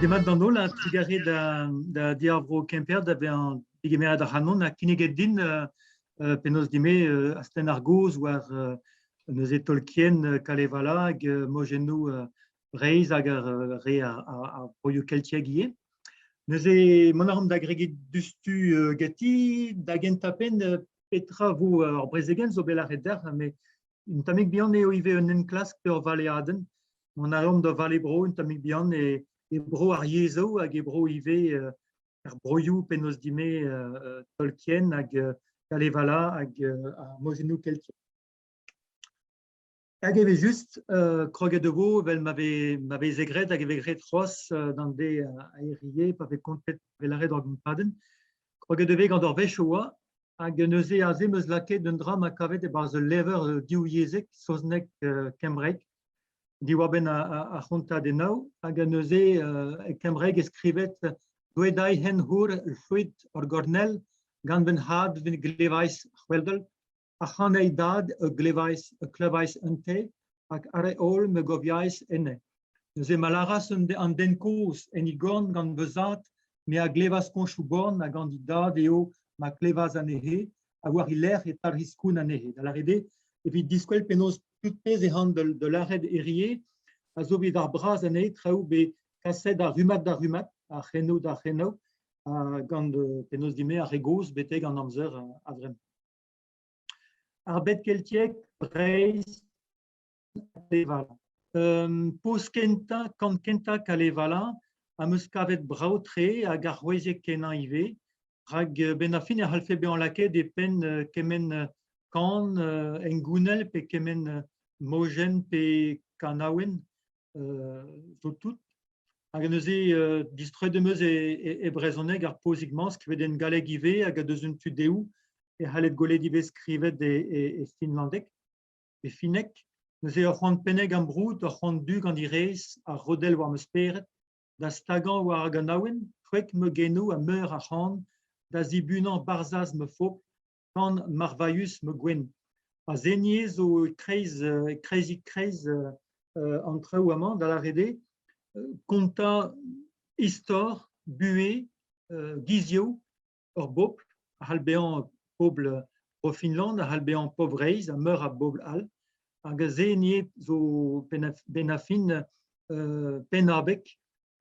Demat d'an holl ha trugarez da Di ar Vro Kemper da vezañ degemeret ac'hanon ha kinniget din penaos din-me astenn ar gaoz war neuze Tolkien, Kalevala hag mojennoù Breizh hag ar re ar broioù keltiek ivez. Neuze mont a ran da gregiñ diouzhtu ganti. Da gentañ-penn, petra vo ar brezegenn zo bet lâret dec'h, met Un tammig bihan eo ivez un enklask pe ur valeadenn. Mont a reomp da vale bro un tammig bihan e bro ar yezhoù hag e bro ivez er broioù penaos dime Tolkien hag Kalevala hag ar mojennoù keltiek. Hag evel-just, kroget e vo evel ma veze graet hag e vez graet c'hoazh d'an deiz a hirie pa vez kontet, pa vez lâret ur gontadenn. Kroget e vez gant ur wech e oa Hag neuze aze 'm eus lakaet un dra ma kavet e-barzh ul levr divyezhek saozneg kembraeg diwar-benn ar c'hontadennoù. Hag neuze e kembraeg e skrivet Dwedai hen hwr llwyd o'r gornel gan fy nhad fy glevais chwedl a chan ei dad y glevais y clywais ynte ac ar e ôl me gofiais enne. Neuze ma lâras an den kozh en e gorn gant va zad, me a glevas koñchoù born ha gant e dad eo ma klevas anezhe ha war e lerc'h e talc'his koun anezhe. Da lâret eo, evit diskwel penaos tout pezh e ran da lâret hirie a zo evit ar braz anezhe traoù bet kaset a rummad da rummad, a c'henoù da c'henoù, gant penaos din-me ar re gozh betek an amzer a-vremañ. Ar bed keltiek, Breizh, Kalevala. Poz kentañ, kan kentañ Kalevala am eus kavet brav-tre hag aroueziek-kenañ ivez, rak benn ar fin e c'hallfe bezañ lakaet e penn kement kan hengounel pe kement mojenn pe kanaouenn zo tout. Hag neuze distroet em eus e brezhoneg ar pozig-mañ, skrivet en galleg ivez hag deus un tu dehou e c'halled gwelet ivez skrivet e finlandeg. E finneg, neuze ur c'hoant pennek am broud, ur c'hoant du gant he rez, ar rodell war ma spered, da stagañ war ar ganaouenn, c'hwek ma genoù ha meur a c'han, da zibunañ barzhaz ma fobl, kan marvailhus ma gouenn. Ha seniñ zo e-kreiz, e-kreizig-kreiz an traoù amañ, da lâret eo kontañ istor, buhez, gizioù ur bobl a c'hall bezañ pobl Bro-Finland, a c'hall bezañ pobl Breizh ha meur a bobl all. Hag se ivez zo benn ar fin pennabeg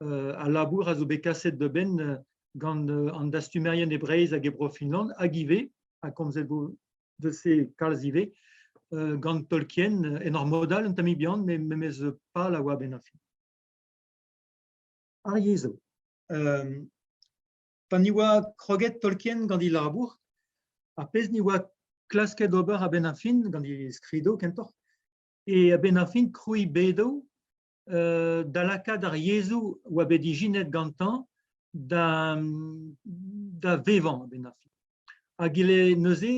al labour a zo bet kaset da benn gant an dastumerien e Breizh hag e Bro-Finland hag ivez, ha komzet vo deus se kalz ivez, gant Tolkien en ur mod all un tammig bihan, met memes pal a oa benn ar fin. Ar yezhoù. Pa ni oa kroget Tolkien gant e labour, ar pezh ni oa klasket ober a-benn ar fin, gant e skridoù kentoc'h, e a-benn ar fin krouiñ bedoù da lakaat ar yezhoù oa bet ijinet gantañ da vevañ a-benn ar fin. Hag eo neuze,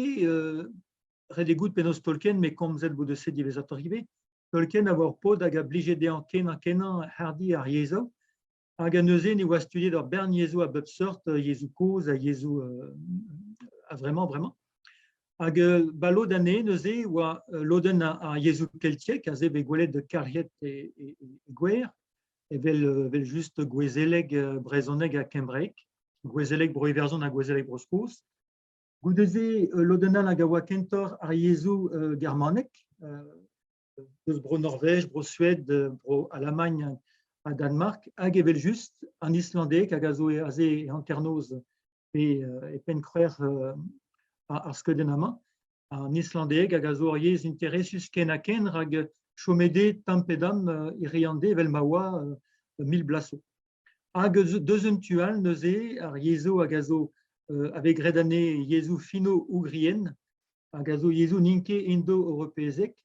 ret eo goût penaos Tolkien, met komzet vo deus se diwezhatoc'h ivez, Tolkien a oa ur paotr hag a blije dezhañ kenañ-kenañ hardiñ ar yezhoù. Hag neuze ne oa studiet ur bern yezhoù a bep seurt, yezhoù kozh ha yezhoù a-vremañ bremañ. Hag ba lod anezhe neuze e oa lodenn ar yezhoù keltiek, aze bet gwelet karget e gwer, evel evel-just gouezeleg, brezhoneg ha kembraeg, gouezeleg Bro-Iwerzhon ha gouezeleg Bro-Skos. Goude-se lodenn all hag a oa kentoc'h ar yezhoù germanek, eus Bro-Norvej, Bro-Sued, Bro-Alamagn ha Danmark, hag evel-just an islandeg hag a zo aze e hanternoz pe e penn-kroer ar skeudenn amañ. An islandeg hag a zo ur yezh interesus ken-ha-ken rak chomet eo tamm pe damm hiziv-an-deiz evel ma oa mil bloaz zo. Hag deus un tu all neuze ar yezhoù hag a zo a vez graet anezhe yezhoù finno-ougrien hag a zo yezhoù n'int ket indo-europezek,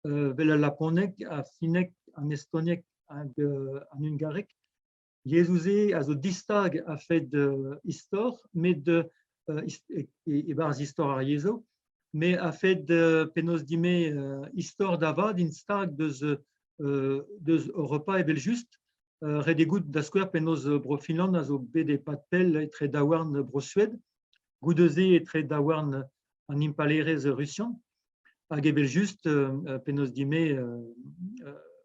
evel al laponeg, ar finneg, an estonieg hag an hungareg. Yezhoù-se a zo distag a-fed istor, met e-barzh istor ar yezhoù, met a-fed penaos din-me istor da vat int stag deus Europa evel-just. Ret eo goût da skouer penaos Bro-Finland a zo bet e-pad pell etre daouarn Bro-Sued, goude-se etre daouarn an impalaerezh rusian hag evel-just penaos din-me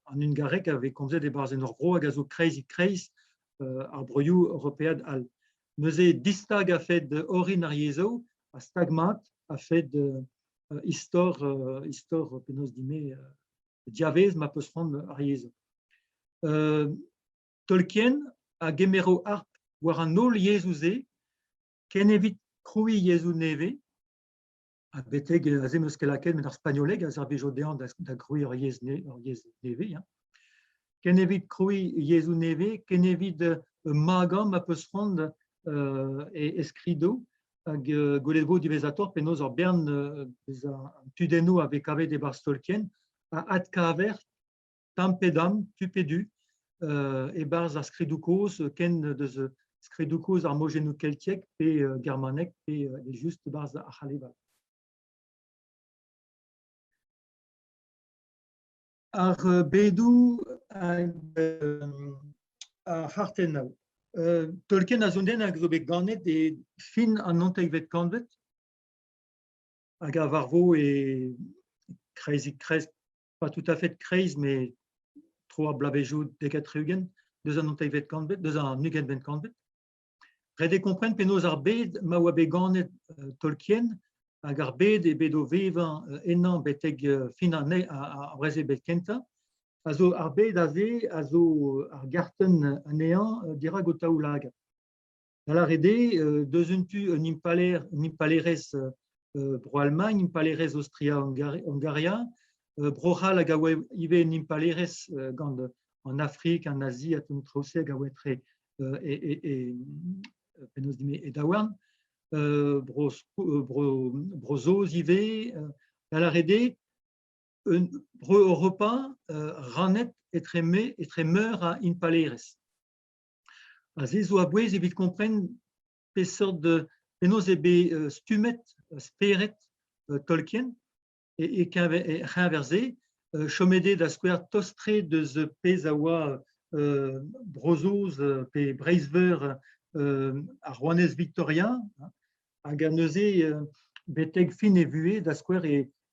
an hungareg a vez komzet e-barzh en hor bro hag a zo kreiz-kreiz. ar broioù europeat all. Neuze distag a-fet orin ar yezhoù ha stag-mat a-fet istor istor penaos din-me diavaez ma peus c'hoant ar yezhoù. Tolkien a gemero harp war an holl yezhoù-se ken evit krouiñ yezhoù nevez ha betek aze 'm eus ket lakaet met ar spagnoleg a servijo dezhañ da grouiñ ur yezh nevez. Hein. Ken evit krouiñ yezhoù nevez, ken evit magañ ma peus c'hoant e skridoù hag gwelet vo diwezhatoc'h penaos ur bern eus an tudennoù a vez kavet e-barzh Tolkien a adkaver tamm pe damm, tu pe du, e-barzh ar skridoù kozh, ken deus skridoù kozh ar mojennoù keltiek pe germanek pe just e-barzh ar C'haleval. Ar bedoù hag ar c'hartennoù. Tolkien a zo un den hag zo bet ganet e fin an naontekvet kantved hag a varvo e kreizik-kreiz pas tout à fait kreiz, met tro ar bloavezhioù 70 deus an naontekvet kantved, deus an ugentvet kantved. Ret eo kompren penaos ar bed ma oa bet ganet Tolkien hag ar bed eo bet o vevañ ennañ betek fin an ar brezel-bed kentañ, a zo ar bed aze a zo ar gartenn anezhañ dirak ho taoulagad. Da lâret eo, deus un tu un impalaer, un impalaerezh Bro-Almagn, impalaerezh Aostria-Hungaria, Bro-C'hall hag a oa ivez un impalaerezh gant an Afrik, an Azi ha tout an traoù-se hag a oa etre e, penaos din-me, e daouarn. Bro, Bro, Bro-Saoz ivez, da lâret eo, un Bro-Europa rannet etre, me, etre meur a impalaerezh. Ha se zo a-bouez evit kompren peseurt penaos eo bet stummet spered Tolkien e-keñver-se. Chomet eo da skouer tost-tre deus pezh a oa Bro-Saoz pe Breizh-Veur ar rouanez Victoria hag a neuze betek fin e vuhez da skouer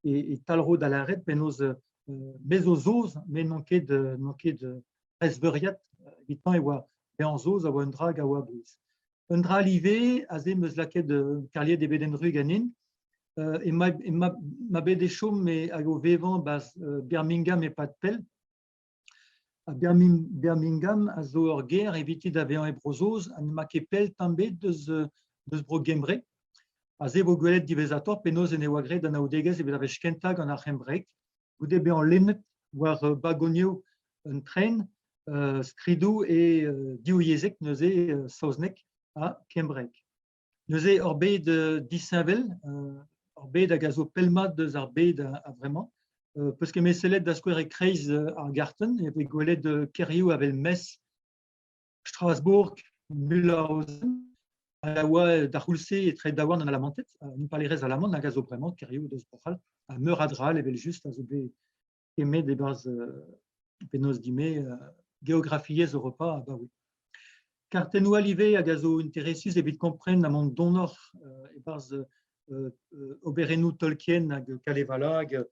e talc'ho da lâret penaos me zo saoz met n'on ket n'on ket Breizhveuriad evitañ e oa bezañ saoz a oa un dra hag a oa a-bouez. Un dra all ivez, aze 'm eus lakaet karliet ebet en-dro ganin, ema bet e chom hag o vevañ 'barzh Birmingham e-pad pell. Ha Birmingham a zo ur gêr eviti da vezañ e Bro-Saoz ha n'emañ ket pell tamm ebet deus Bro-Gembre. Aze e vo gwelet diwezhatoc'h penaos en devoa graet anaoudegezh evit ar wech kentañ gant ar c'hembraeg goude bezañ lennet war bagonioù un tren skridoù e divyezhek neuze saozneg ha kembraeg. Neuze ur bed disheñvel, ur bed hag a zo pell-mat deus ar bed a-vremañ. Peus ket bet sellet da skouer e-kreiz ar gartenn, e vez gwelet kêrioù avel Metz, Strasbourg, Mühlhausen, a oa d'ar c'houlz-se etre daouarn an Alamanted, an impalaerezh alaman hag a zo bremañ kêrioù deus Bro-C'hall, ha meur a dra all evel-just a zo bet kemmet e-barzh penaos din-me geografiezh Europa abaoe. Kartennoù all ivez hag a zo interesus evit kompren ha mont donoc'h e-barzh oberennoù Tolkien hag Kalevala hag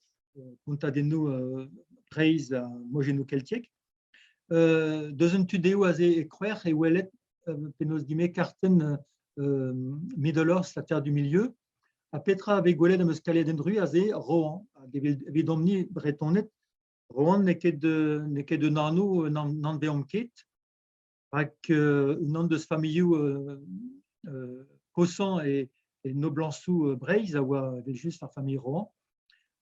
kontadennoù Breizh ha mojennoù keltiek. Deus un tu dezho aze e Kroec'h e welet penaos din-me kartenn Middle-earth, la Terre du Milieu. Ha petra a vez gwelet am eus kalet en-dru aze? Rohan. Hag evidomp-ni Bretoned, Rohan n'eo ket n'eo ket un anv n'anveomp ket. Rak unan deus familhoù kosañ e noblañsoù Breizh a oa evel-just ar familh Rohan,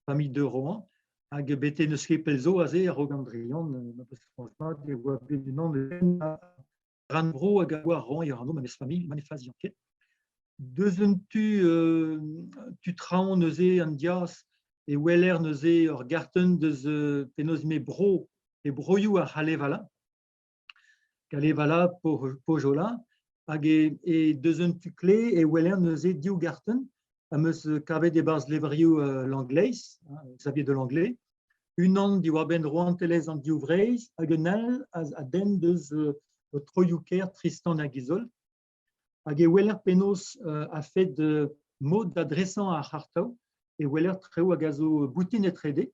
familh de Rohan. Hag bete n'eus ket pell zo aze, a-raok an Drian, ma peus soñj mat, e oa bet unan rannvro hag a oa Rohan e anv memes familh, ma ne fazian ket. Deus un tu, tu traoñ neuze an diaz, e weler neuze ur gartenn deus penaos emañ bro, e broioù ar C'halevala. Kalevala, Pohjola, hag e deus un tu kle e weler neuze div gartenn am eus kavet e-barzh levrioù Langleiz, Xavier de Langlais, unan diwar-benn rouantelezh an div Vreizh hag un all a denn deus troioù-kaer Tristan hag Izold. Hag e weler penaos a-fet mod da dresañ ar c'hartaoù, e weler traoù hag a zo boutin etrede.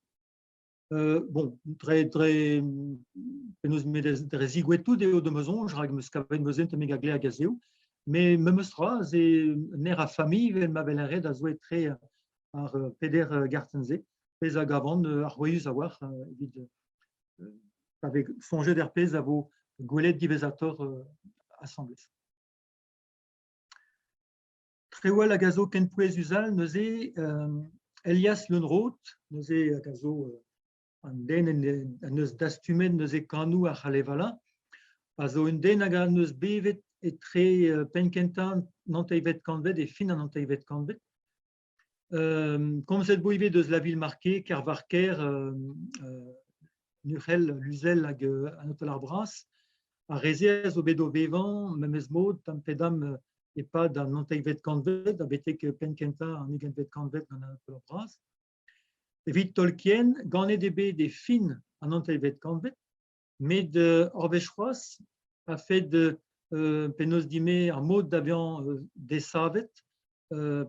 Bon, dre, dre, penaos met dre zigouetout eo da ma soñj, rak 'm eus kavet neuze un tammig a glev hag a zev. Met memes tra, se un aer a familh evel ma weler ret a zo etre ar peder gartenn-se, pezh a gavan arouezus a-walc'h evit pa vez soñjet er pezh a vo gwelet diwezhatoc'h asambles. Trewal hag a zo ken pouezus all neuze Elias Lönnrot, neuze hag a zo an den en deus dastumet neuze kanoù ar C'halevala, a zo un den hag en deus bevet etre penn-kentañ an hantervet kantved e fin an hantervet kantved. Komzet vo ivez deus La Villemarqué, Kervarker, Nuc'hel, Luzel hag Anatole ar Bras. Ar re-se a zo bet o vevañ memes mod tamm pe damm e-pad an naontekvet kantved ha betek penn-kentañ an ugentvet kantved gant Anatole ar Bras. Evit Tolkien, ganet eo bet e fin an naontekvet kantved, met ur wech c'hoazh, a-fed penaos dime ar mod da vezañ desavet,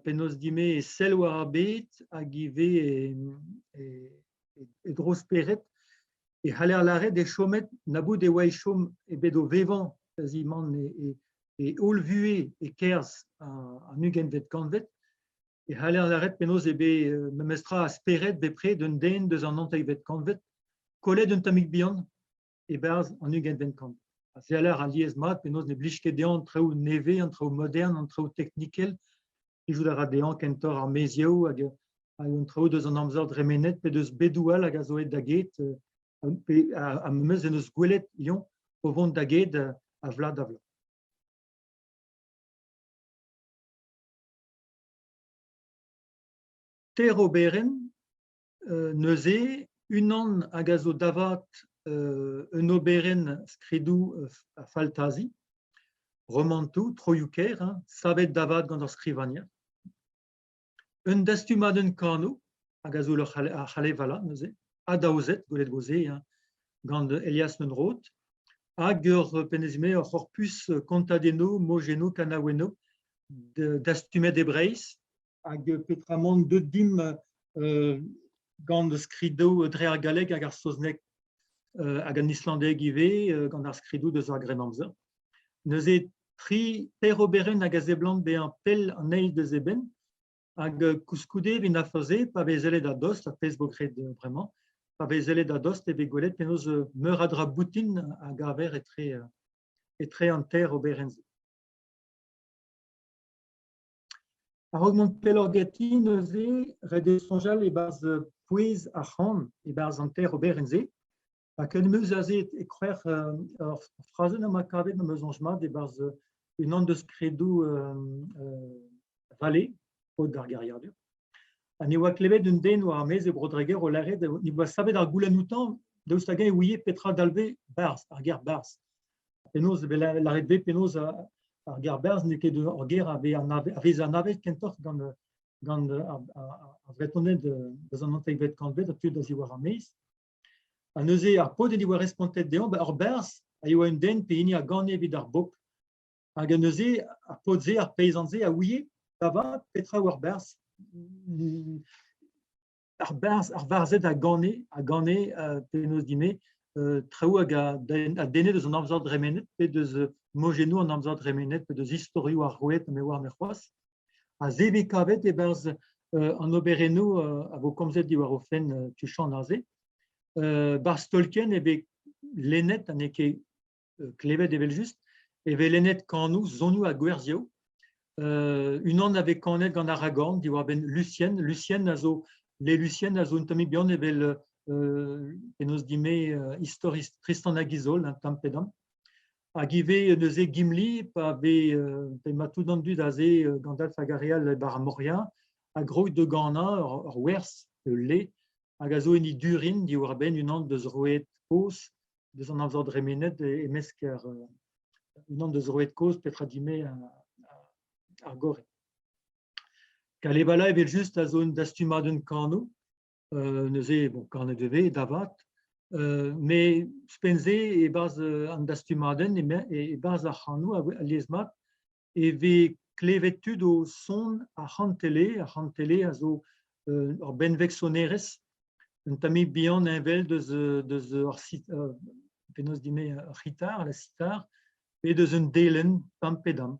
penaos dime e sell war ar bed hag ivez e dro-spered, e c'haller lâret eo chomet na bout e oa e chom ebet o vevañ kazimant e holl vuhez e-kerzh an ugentvet kantved, e c'haller lâret penaos eo bet memestra a spered bepred un den deus an naontekvet kantved, kollet un tammig bihan e-barzh an ugentvet kantved. Ha se a lâr alies-mat penaos ne blij ket dezhañ an traoù nevez, an traoù modern, an traoù teknikel. Plijout a ra dezhañ kentoc'h ar maezioù hag hag an traoù deus an amzer dremenet pe deus bedoù all hag a zo aet da get pe ha memes en deus gwelet Lyon o vont da get a vloaz da vloaz. Teir oberenn neuze, unan hag a zo da vat un oberenn skridoù a faltazi, romantoù, troioù-kaer, hein, savet da vat gant ur skrivagner. Un dastumadenn kanoù hag a zo ar C'halevala neuze, adaozet, gwelet vo se, hein, gant Elias Munroth, hag ur pennezme ur c'horpus kontadennoù, mojennoù, kanaouennoù dastumet e Breizh hag petramant deut dimp gant skridoù dre ar galleg hag ar saozneg hag an islandeg ivez gant ar skridoù deus ar Grennamzer. Neuze tri teir oberenn hag a seblant bezañ pell an eil deus eben hag koulskoude evit afer-se pa vez sellet a-dost, ar pezh vo graet bremañ, pa vez sellet a-dost e vez gwelet penaos meur a dra boutin a gaver etre etre an teir oberenn-se. A-raok mont pelloc'h ganti neuze, ret eo soñjal e-barzh pouez ar c'han, e-barzh an teir oberenn-se. Ha ken 'm eus aze e c'hwec'h ur frazenn am boa kavet ma soñj mat e-barzh unan deus kredoù Vallée, paotr ar geriadur. Ha ne oa klevet un den war ar maez e Bro-Dreger o lâret ne oa savet ar goulenn outañ daoust hag-eñ e ouie petra dalve barzh, ar ger barzh. Penaos e vez lâret bet penaos ar ger barzh n'eo ket ur ger a vez anavet kentoc'h gant gant ar Vretoned deus an naontekvet kantved ha tud a-ziwar ar maez. Ha neuze ar paotr en devoa respontet dezhañ ur barzh a yoa un den pehini a gane evit ar bobl. Hag neuze ar paotr-se, ar peizant-se a ouie da vat petra oa ar barzh. Ar barzh, ar varzhed a gane, a gane penaos din-me, traoù hag a a denne deus an amzer dremenet pe deus mojennoù an amzer dremenet pe deus istorioù ar roueed me oar me c'hoazh. Ha se vez kavet e-barzh an oberennoù a vo komzet diwar o fenn tuchant aze. Barzh Tolkien e vez lennet ha n'eo ket klevet evel-just, e vez lennet kanoù, sonioù ha gwerzioù. Unan a vez kanet gant Aragorn diwar-benn Lucien. Lucien a zo les Lucien a zo un tammig bihan evel penaos din-me istor Tristan hag Izold, un tamm pe damm. Hag ivez neuze Gimli, pa vez p'emañ tout an dud aze Gandalf hag ar re all e-bar Moria, a grog da ganañ ur werz, ul le, hag a zo hini Durin diwar-benn unan deus roueed kozh deus an amzer dremenet e-mesk ar unan deus roueed kozh petra dime ar gorre. Kalevala evel-just a zo un dastumadenn kanoù, neuze bon kanet e vez da vat, met ouzhpenn-se e-barzh an dastumadenn e-barzh ar c'hanoù alies-mat e vez klevet tud o son ar c'hantele. Ar c'hantele a zo ur benveg sonerezh. Un tammig bihan heñvel deus deus ur penaos din-me ur c'hitar, la sitar, pe deus un delenn tamm pe damm.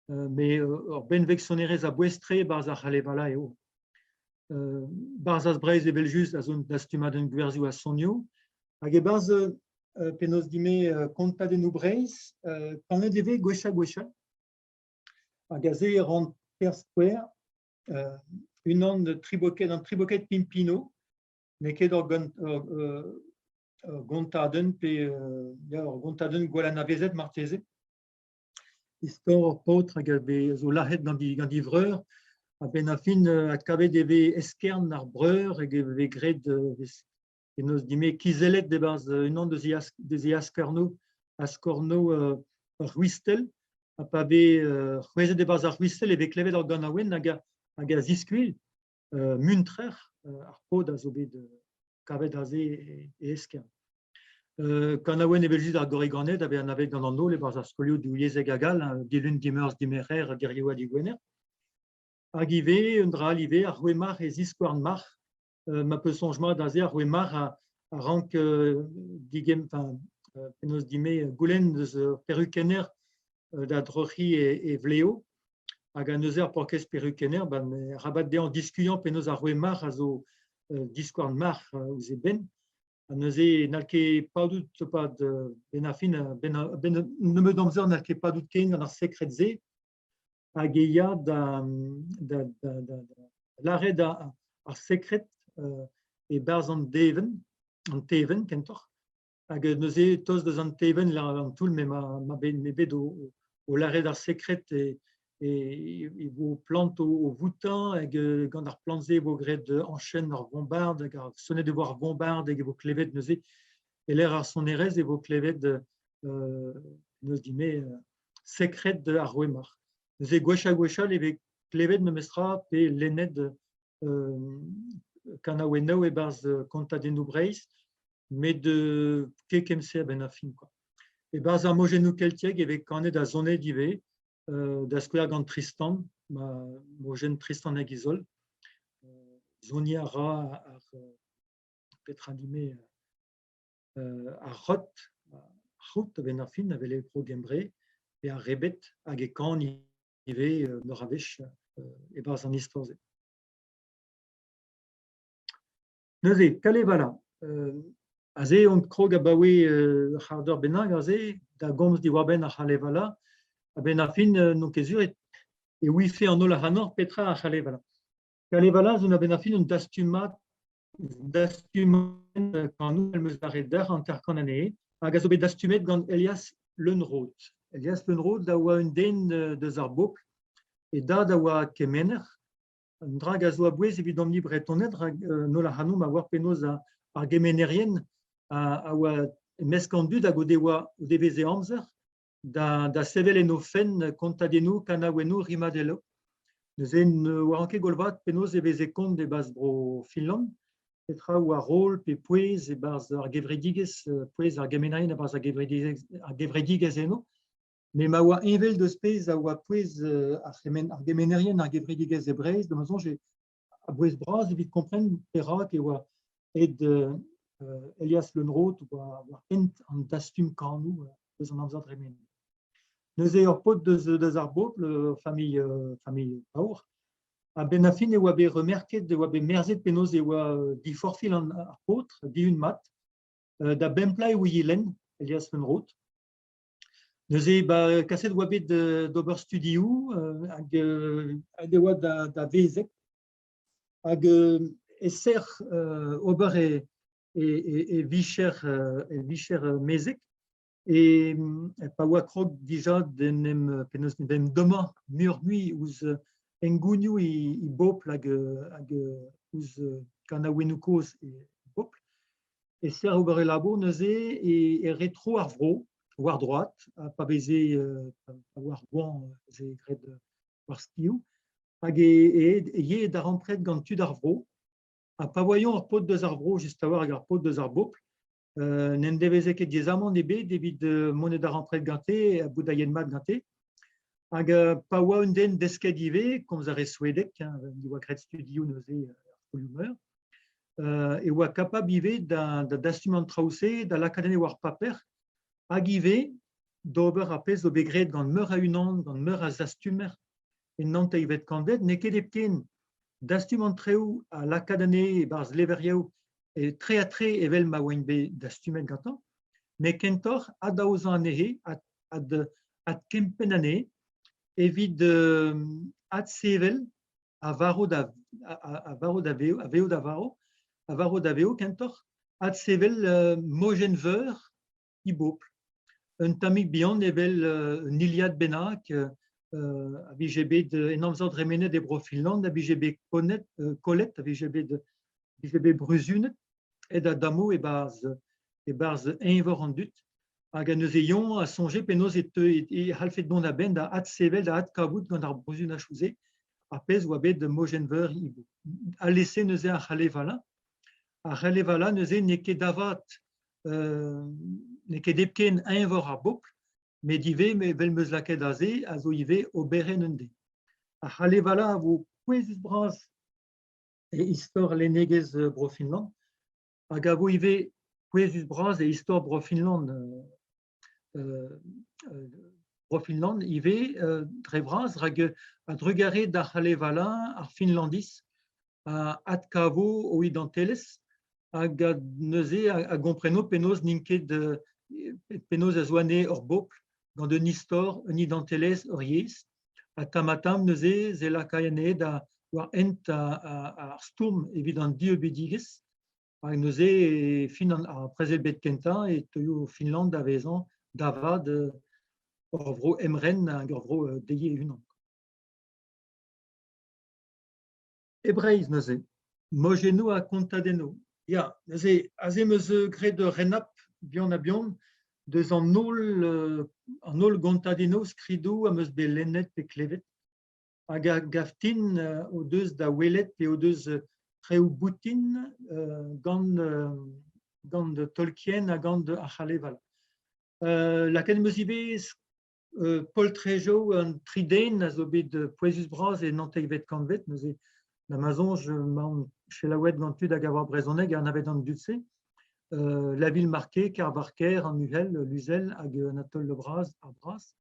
Met ur benveg sonerezh a-bouez-tre e-barzh ar C'halevala eo. Barzhaz Breizh evel-just a zo un dastumadenn gwerzioù ha sonioù. Hag e-barzh penaos din-me kontadennoù Breizh, kanet e vez gwech-ha-gwech all. Hag aze e ran perzh skouer unan triboked, an triboked Pimpino, n'eo ket ur gontadenn pe ya ur gontadenn gwall anavezet marteze. Istor ur paotr hag a vez zo lazhet gant e gant e vreur. A-benn ar fin adkavet e vez eskern ar breur hag e vez graet penaos din-me kizellet e-barzh unan deus e deus e askornoù askornoù ur c'hwistell. Ha pa vez c'hwezhet e-barzh ar c'hwistell e vez klevet ur ganaouenn hag a hag a ziskuilh muntrer ar paotr a zo bet kavet aze e eskern. Kanaouenn evel-just ar gorriganed a vez anavet gant an holl e-barzh ar skolioù divyezhek hag all, dilun, dimeurzh, dimerc'her, diriaou ha digwener. Hag ivez, un dra all ivez, ar roue-marc'h e ziskouarn marc'h. Ma peus soñj mat aze, ar roue-marc'h a, a rank digemm, enfin, penaos dit-me, goulenn deus ur perukenner da droc'hiñ e, e vleo. Hag a neuze ar paourkaezh perukenner, ben, rabat dezhañ diskuilhañ penaos ar roue-marc'h a zo diskouarn marc'h ouzh e benn. Ha neuze n'hall ket padout e-pad benn ar fin, benn benn nebeut amzer n'hall ket padout ken gant ar sekred-se. Hag e ya da da da da lâret ar sekred e-barzh an devenn, an tevenn kentoc'h. Hag neuze tost deus an tevenn an toull m'emañ ma bet o o lâret ar sekred e e vo plant o voutañ hag gant ar plant-se e vo graet añchenn ar vombard hag ar sonet e vo ar vombard hag e vo klevet neuze e-lec'h ar sonerezh e vo klevet neus din-me sekred ar roue-marc'h. Neuze gwech-ha-gwech all e vez klevet memestra pe lennet kanaouennoù e-barzh kontadennoù Breizh met ket kement-se a-benn ar fin quoi. E-barzh ar mojennoù keltiek e vez kanet ha sonet ivez, da skouer gant Tristan, ma mojenn Tristan hag Izold. Soniñ a ra ar petra din-me ar c'hot, ar c'hout a-benn ar fin, a-wel e Bro Gembre, pe ar rebed, hag e kan ivez meur a wech e-barzh an istor-se. Neuze, Kalevala, aze on krog abaoe ur c'hard eur bennak aze da gomz diwar-benn ar C'halevala. A-benn ar fin n'on ket sur e ouife an holl ac'hanoc'h petra ar C'halevala. Kalevala zo a-benn ar fin un dastumad dastumadenn kanoù em eus lâret deoc'h hanter-kant anezhe hag a zo bet dastumet gant Elias Lönnrot. Elias Lönnrot a oa un den deus ar bobl. E dad a oa kemener. Un dra hag a zo a-bouez evidomp-ni Bretoned rak n'holl ac'hanomp a oar penaos ar gemenerien a oa e-mesk an dud hag o devoa o deveze amzer da sevel en o fenn kontadennoù, kanaouennoù, rimadelloù. Neuze ne oaran ket gwall vat penaos e veze kont e-barzh bro Finland, petra oa roll pe pouez e-barzh ar gevredigezh, pouez ar gemenerien e-barzh ar gevredigezh, ar gevredigezh eno. Met ma oa heñvel deus pezh a oa pouez ar ar gemenerien ar gevredigezh e Breizh, da ma soñj eo a-bouez bras evit kompren perak e oa aet Elias Lönnrot war war hent an dastum kanoù eus an amzer dremenet. Neuze ur paotr deus deus ar bobl, familh familh paour, a-benn ar fin e oa bet remerket, e oa bet merzet penaos e oa diforfil an ar paotr, dihun mat. Da bemp pla e ouie lenn, Elias Lönnrot. Neuze ba kaset oa bet d'ober studioù hag aet e oa da vezeg hag e-ser ober e e vicher e vicher mezeg e pa oa krog dija d'en em penaos d'en em dommañ muioc'h-mui ouzh hengounioù e bobl hag hag ouzh kanaouennoù kozh e bobl. E-ser ober e labour neuze e retro ar vro war droad ha pa veze pa oa ar goañv veze graet war skioù hag e e yee darempred gant tud ar vro ha pa oa-eñ ur paotr deus ar vro just a-walc'h hag ar paotr deus ar bobl n'en deveze ket diaezamant ebet evit mont e darempred gante ha bout aet mat gante hag pa oa un den desket ivez komz a rae swedeg hein, en devoa graet studioù neuze er skolioù-meur. E oa kapabl ivez da dastum an traoù-se, da lakaat anezhe war paper, hag ivez d'ober ar pezh zo bet graet gant meur a unan, gant meur a zastumer en naontekvet kantved, n'eo ket hepken dastum an traoù ha lakaat anezhe e-barzh levrioù tre-ha-tre evel ma oant bet dastumet gantañ, met kentoc'h adaozañ anezhe, adkempenn anezhe evit adsevel a varv da a varv da vev, a vev da varv, a varv da vev kentoc'h, adsevel mojenn veur he bobl. Un tammig bihan evel un Iliad bennak a vije bet en amzer dremenet e Bro-Finland, a vije bet konet, kollet, a vije bet, vije bet bruzunet aet a-dammoù e-barzh e-barzh eñvor an dud. Hag neuze eñ a soñje penaos e teu e c'hallfe dont a-benn da adsevel, da adkavout gant ar bruzhunachoù-se ar pezh oa bet mojenn veur Ibo. Alese neuze ar C'halevala. Ar C'halevala neuze n'eo ket da vat, n'eo ket hepken eñvor ar bobl, met ivez, evel 'm eus lakaet aze, a zo ivez oberenn un den. Ar C'halevala a vo pouezus-bras e istor lennegezh Bro-Finland hag a vo ivez pouezus-bras e istor Bro-Finland. Bro-Finland ivez dre vras, rak a-drugarez d'ar C'halevala, ar Finlandiz a adkavo o identelezh hag a neuze a gompreno penaos n'int ket penaos a zo anezhe ur bobl gant un istor, un identelezh, ur yezh. Ha tamm-ha-tamm neuze se lakay anezhe da war hent ar stourm evit an dieubidigezh. Hag neuze e fin ar brezel-bed kentañ e teuio Finland da vezañ da vat ur vro emren hag ur vro dezhi e-unan. E Breizh neuze, mojennoù ha kontadennoù. Ya, neuze aze 'm eus graet ur renabl bihan-ha-bihan deus an holl an holl gontadennoù, skridoù am eus bet lennet pe klevet hag a gav din o deus da welet pe o deus traoù boutin gant gant Tolkien ha gant ar C'haleval. Lakaet 'm eus ivez Poltrejoù an tri den a zo bet pouezus-bras e naontekvet kantved neuze da ma soñj emaon selaouet gant tud hag a oar brezhoneg ha anavet an dud-se. La Ville-Marquée, Kervarker, an Uhel, Luzel hag Anatole Le Bras, ar Bras.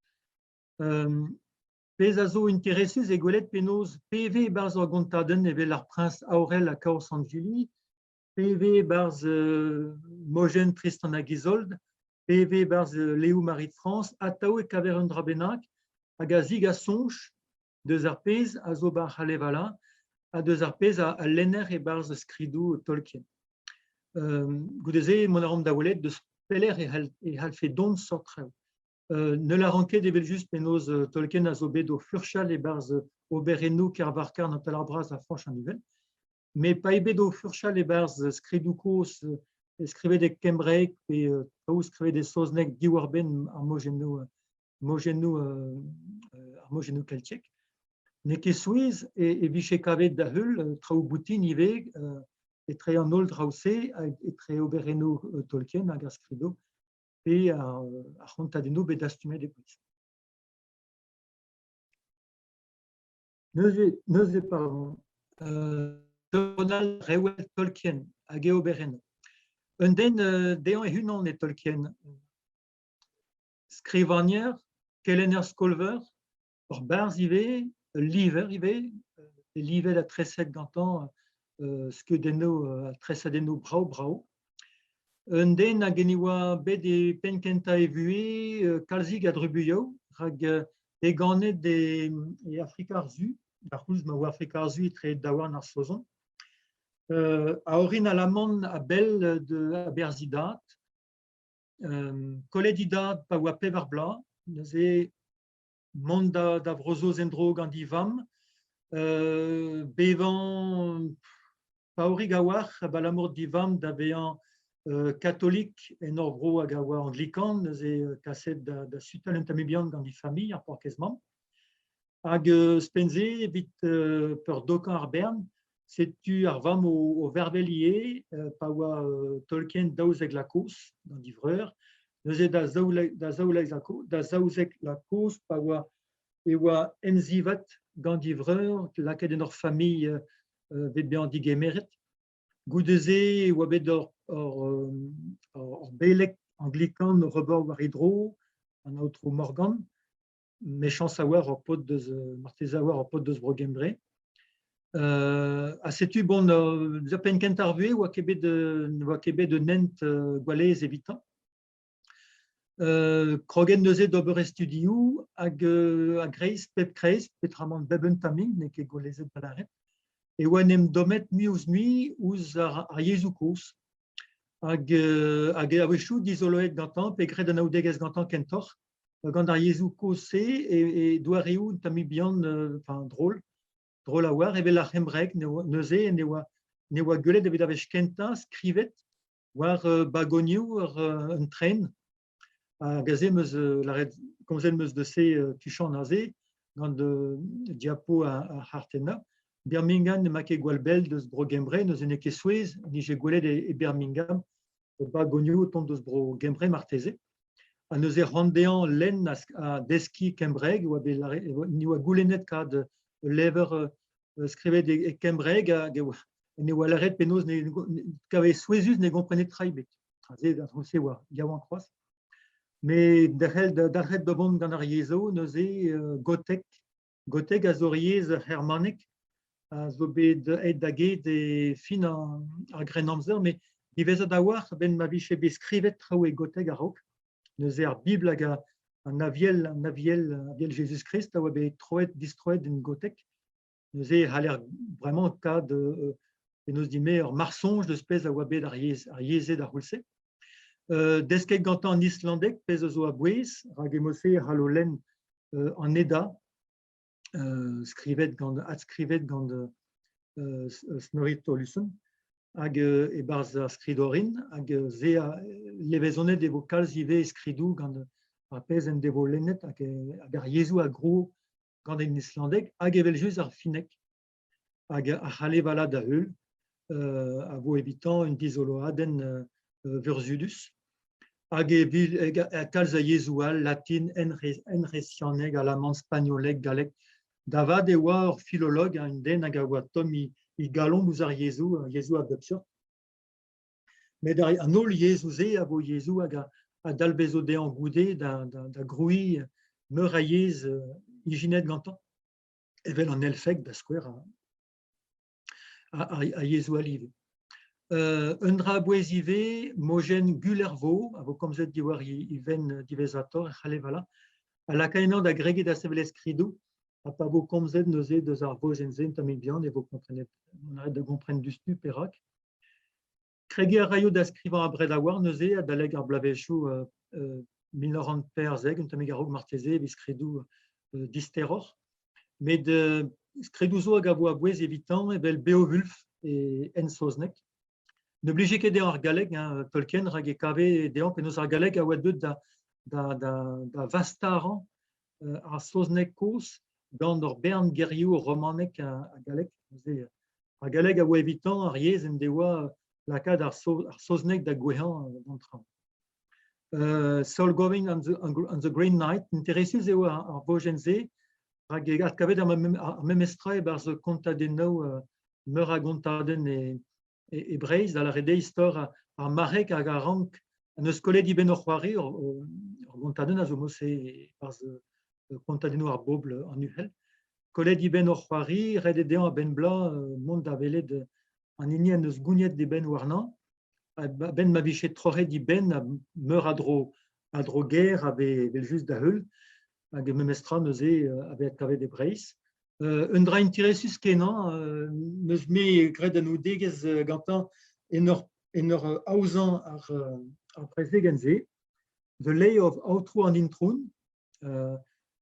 Pezh a zo interesus eo gwelet penaos PV e-barzh ur gontadenn evel ar priñs Aorel ha Kaour Sant-Jili, PV e-barzh mojenn Tristan hag Izold, PV e-barzh Léo Marie de France, atav e kaver un dra bennak hag a zigas soñj deus ar pezh a zo 'ba ar C'halevala ha deus ar pezh a lenner e-barzh skridoù Tolkien. Goude-se, mont a ran da welet deus pelec'h e c'hallfe dont seurt traoù. Ne lâran ket evel-just penaos Tolkien a zo bet o furchal e-barzh oberennoù Kervarker, Anatole ar Braz ha Fañch an Uhel. Met pa eo bet o furchal e-barzh skridoù kozh skrivet e kembraeg pe traoù skrivet e saozneg diwar-benn ar mojennoù mojennoù ar mojennoù keltiek, n'eo ket souezh e vije kavet da-heul traoù boutin ivez etre an holl draoù-se hag etre oberennoù Tolkien hag ar skridoù pe ar c'hontadennoù bet dastumet e Breizh. Neuze, neuze pardon, Donald Rewell Tolkien hag e oberennoù. Un den dezhañ e-unan eo Tolkien. Skrivagner, kelenner skol-veur, ur barzh ivez, ul liver ivez, livet ha treset gantañ skeudennoù ha tresadennoù brav-brav. Un den hag en oa bet e penn-kentañ e vuhez kalzik a drubuilhoù rak bet ganet e Afrika ar Su, d'ar c'houlz ma oa Afrika ar Su etre daouarn ar Saozon. A orin alaman a-bell de a-berzh e dad. Kollet e dad pa oa pevar bloaz, neuze mont da Vro-Saoz en-dro gant e vamm, bevañ paourik a-walc'h abalamour d'e vamm da vezañ katolik en hor bro hag a oa anglikan, neuze kaset da sutal un tammig bihan gant e familh, ar paourkaezh mamm. Hag ouzhpenn-se, evit peurdokañ ar bern, setu ar vamm o vervel ivez pa oa Tolkien 12 vloaz kozh gant e vreur. Neuze da 12 vloaz kozh pa oa e oa emzivat gant e vreur lakaet en ur familh evit bezañ digemeret. Goude-se e oa bet ur ur ur beleg anglikan oc'h ober war e dro, an aotrou Morgan. Mechañs a-walc'h ur paotr deus marteze a-walc'h ur paotr deus Bro-Gembre. Ha setu bon penn kentañ ar vuhez oa ket bet oa ket bet un hent gwall aes evitañ. Kroget neuze d'ober e studioù hag a-greiz pep kreiz, peotramant bep un tammig, n'eo ket gwall-aezet da lâret, e oa en em dommet mui-ouzh-mui ouzh ar yezhoù kozh. Hag hag a-wechoù dizoloet gantañ pe graet anaoudegezh gantañ kentoc'h gant ar yezhoù kozh-se e doareoù un tammig bihan enfin drol, drol a-walc'h evel ar c'hembraeg neuze ne oa ne oa gwelet evit ar wech kentañ skrivet war bagonioù un tren. Hag aze 'm eus lâret komzet 'm eus deus se tuchant aze gant diapo ar c'hartennañ. Birmingham n'emañ ket gwall bell deus Bro-Gembre, neuze n'eo ket souezh 'nije gwelet e Birmingham bagonioù o tont deus Bro-Gembre marteze. Ha neuze c'hoant dezhañ lenn ha deskiñ kembraeg e oa bet lâret e oa goulennet kad ul levr skrivet e kembraeg hag e oa lâret penaos ne kave souezhus ne gomprene tra ebet. Aze d'ar se oa yaouank c'hoazh. Met derc'hel dalc'het da vont gant ar yezhoù neuze goteg. Goteg a zo ur yezh c'hermanek a zo bet aet da get e fin ar Grennamzer, met diwezhat a-walc'h a-benn ma vije bet skrivet traoù e goteg a-raok. Neuze ar Bibl hag an Aviel, an Aviel, Aviel Jezuz-Krist a oa bet troet, distroet en goteg. Neuze e c'haller bremañ kad penaos dit-me ur marsoñj deus pezh a oa bet ar yezh ar yezh-se d'ar c'houlz-se. Desket gantañ an islandeg, pezh a zo a-bouez, rak e-mod-se e c'hallo lenn an Edda, skrivet gant adskrivet gant Snorri Sturluson hag e-barzh ar skrid orin hag se a levezonet e vo kalz ivez e skridoù gant ar pezh en devo lennet hag ar yezhoù a grouo gant an islandeg hag evel-just ar finneg hag ar C'halevala da heul a vo evitañ un dizoloadenn vurzhudus. Hag e kalz a yezhoù all, latin, henc'hresianeg, alaman, spagnoleg, galleg. Da vat e oa ur filolog, un den hag a oa tomm e galon ouzh ar yezhoù, ar yezhoù a bep seurt. Met an holl yezhoù-se a vo yezhoù hag a dalvezo dezhañ goude da grouiñ meur a yezh ijinet gantañ, evel an elfeg da skouer, ar yezhoù all ivez. Un dra a-bouez ivez, mojenn Gullervo, a vo komzet diwar he fenn diwezhatoc'h e C'halevala, a laka ennañ da gregiñ da sevel e skridoù, ha pa vo komzet neuze deus ar vojenn-se un tammig bihan e vo komprenet, on arrête da gompren diouzhtu perak. Kregiñ a raio da skrivañ abred a-walc'h neuze adalek ar bloavezhioù 1914, un tammig a-raok marteze evit skridoù disteroc'h. Met skridoù zo hag a vo a-bouez evitañ evel Beowulf e hensaozneg. Ne blije ket dezhañ ar galleg, hein, Tolkien, rak e kave dezhañ penaos ar galleg a oa deuet da, da, da, da vastarañ ar saozneg kozh gant ur bern gerioù romanek ha gallek. Neuze, ar galleg a oa evitañ ar yezh en devoa lakaat ar saozneg da gouezhañ d'an traoñ. Saul Goring and the, and the Green Knight, interesus eo ar vojenn-se, rak e adkavet ar memes tra e-barzh kontadennoù meur a gontadenn e Breizh, da lâret eo istor ar marc'heg hag ar rank n'eus kollet dibenn o c'hoari, ur gontadenn a zo mod-se e-barzh kontadennoù ar bobl an Uhel. Kollet dibenn o c'hoari, ret eo dezhañ a-benn bloaz mont da welet an hini en deus gouniet e benn warnañ. A-benn ma vije troc'het e benn meur a dro a dro-gaer a vez evel-just da heul hag memestra neuze a vez adkavet e Breizh. Un dra interesus-kenañ 'm eus-me graet anaoudegezh gantañ en ur en ur aozañ ar prezegenn-se, The Lay of Aotrou an Introun.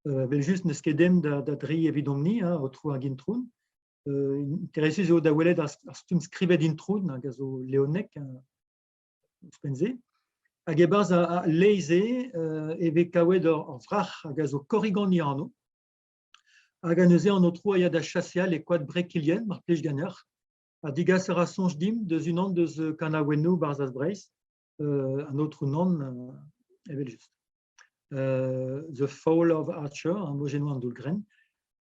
Evel-just n'eus ket den da dreiñ evidomp-ni, hein, Aotrou hag Introun. Interesus eo da welet ar stumm skrivet Introun hag a zo leonek ouzhpenn-se. Hag e-barzh al lay-se e vez kavet ur wrac'h hag a zo Korrigan e anv. Hag neuze an aotrou a ya da chaseal e koad Brekilien, mar plij ganeoc'h. Ha degas a ra soñj dimp deus unan deus kanaouennoù Barzhaz Breizh, an aotrou Nann evel-just. The Fall of Archer, ar mojennoù an Daol-Grenn.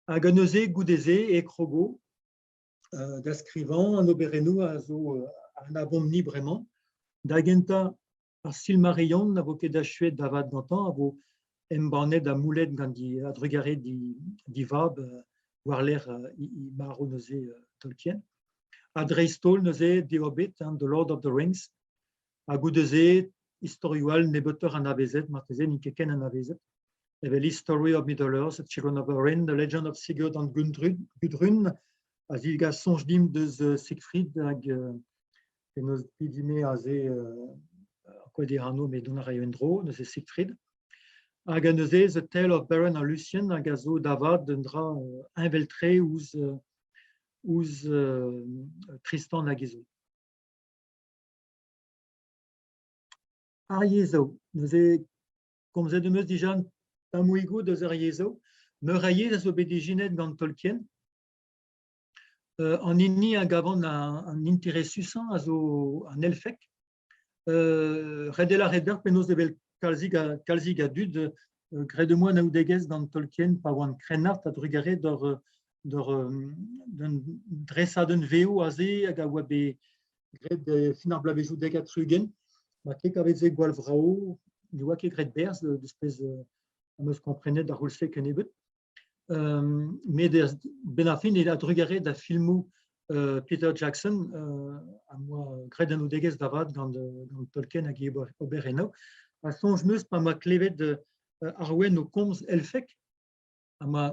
Hag neuze, goude-se, e krogo da skrivañ an oberennoù a zo anavomp-ni bremañ. Da gentañ, ar Silmarillion na vo ket achuet da vat gantañ, a vo embannet ha moulet gant a-drugarez d'e vab war-lerc'h e marv neuze Tolkien. Ha dreist-holl neuze The Hobbit, hein, The Lord of the Rings, ha goude-se istorioù all nebeutoc'h anavezet, marteze n'int ket ken anavezet, evel History of Middle-earth, Children of Húrin, The Legend of Sigurd and Gudrun, a zigas soñj dimp deus Siegfried hag penaos pidi-me aze ankouaet eo anv met dont a raio en-dro, neuze Siegfried. Hag neuze The Tale of Beren and Luthien hag a zo da vat un dra heñvel-tre ouzh ouzh Tristan hag Izold. Ar yezhoù. Neuze komzet em eus dija un tammouigoù deus ar yezhoù. Meur a yezh a zo bet ijinet gant Tolkien. An hini a gavan an interesusañ a zo an elfeg. Ret eo lâret deoc'h penaos evel kalzik a, kalzik a dud, graet em boa anaoudegezh gant Tolkien pa oan krennard a-drugarez d'ur d'ur d'un dresadenn vev aze hag a oa bet graet e fin ar bloavezhioù 70. Ma ket kavet se gwall vrav, ne oa ket graet berzh deus pezh am eus komprenet d'ar c'houlz-se kennebeut. Met benn ar fin eo a-drugarez da filmoù Peter Jackson am boa graet anaoudegezh da vat gant gant Tolkien hag e oberennoù. Ha soñj 'm eus pa 'm boa klevet Arwen o komz elfek, ha ma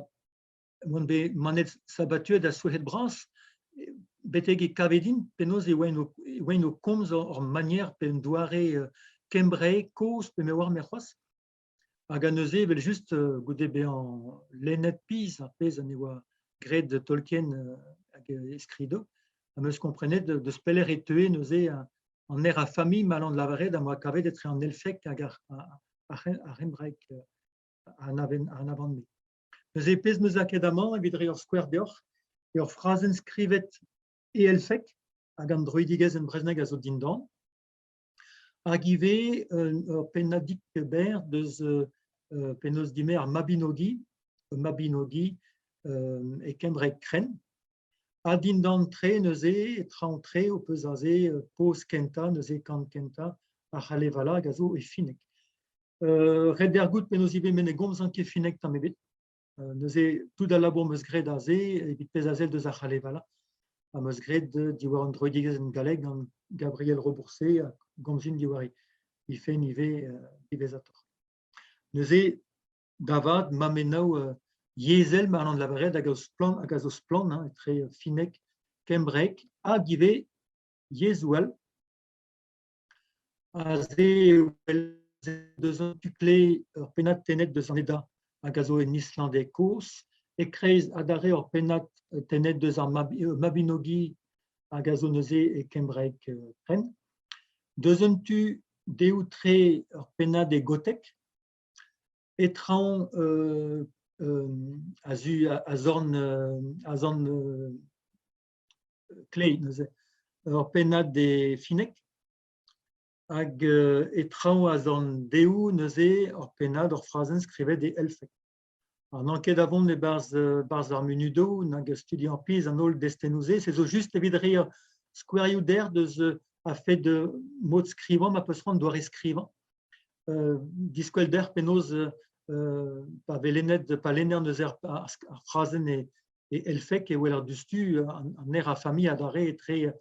oan bet manet sabatuet ha souezhet bras betek e kave din penaos e oaint o e oaint o komz ur manier pe un doare kembraek kozh pe me oar-me c'hoazh. Hag a-neuze evel-just goude bezañ lennet pizh ar pezh en devoa graet Tolkien hag e skridoù, am eus komprenet deus pelec'h e teue neuze an aer a familh ma 'allan lavaret am boa kavet etre an elfeg hag ar ar c'hembraeg a anavan-me. Neuze pezh 'm eus lakaet amañ evit reiñ ur skouer deoc'h eo ur frazenn skrivet e elfeg hag an droidigezh en brezhoneg a zo dindan. Hag ivez ur pennadig berr deus penaos dimer ar Mabinogi, Mabinogi e kembraeg krenn. Ha dindan tre neuze, e traoñ-tre ho peus aze poz kentañ, neuze kan kentañ ar C'halevala hag a zo e finneg. Ret eo goût penaos ivez met ne gomzan ket finneg tamm ebet. Neuze tout al labour 'm eus graet aze evit pezh a sell deus ar C'halevala am eus graet diwar an droidigezh en galleg gant Gabriel Rebourcé a gomzin diwar he fenn ivez diwezhatoc'h. Neuze da vat mammennoù yezhel ma c'hallan lavaret hag a splann hag a zo splann hein, etre finneg, kembraeg hag ivez yezhoù all. Aze eo deus an tu kleiz ur pennad tennet deus an Edda hag a zo en islandeg kozh. E-kreiz adarre ur pennad tennet deus ar Mabinogi hag a zo neuze e kembraeg krenn. Deus un tu dehoù-tre ur pennad e goteg. E traoñ a-zu a-zorn a-zorn kleiz neuze ur pennad e finneg hag e traoñ a-zorn dehoù neuze ur pennad, ur frazenn skrivet e elfeg. Ha n'an ket da vont e-barzh barzh ar munudoù nag studiañ pizh an holl destennoù-se, se zo just evit reiñ skouerioù dec'h deus a-fet mod skrivañ ma peus c'hoant doare skrivañ. Diskwel dec'h penaos pa vez lennet pa lenner neuze ar frazenn e E elfeg e weler diouzhtu an aer a familh adarre etre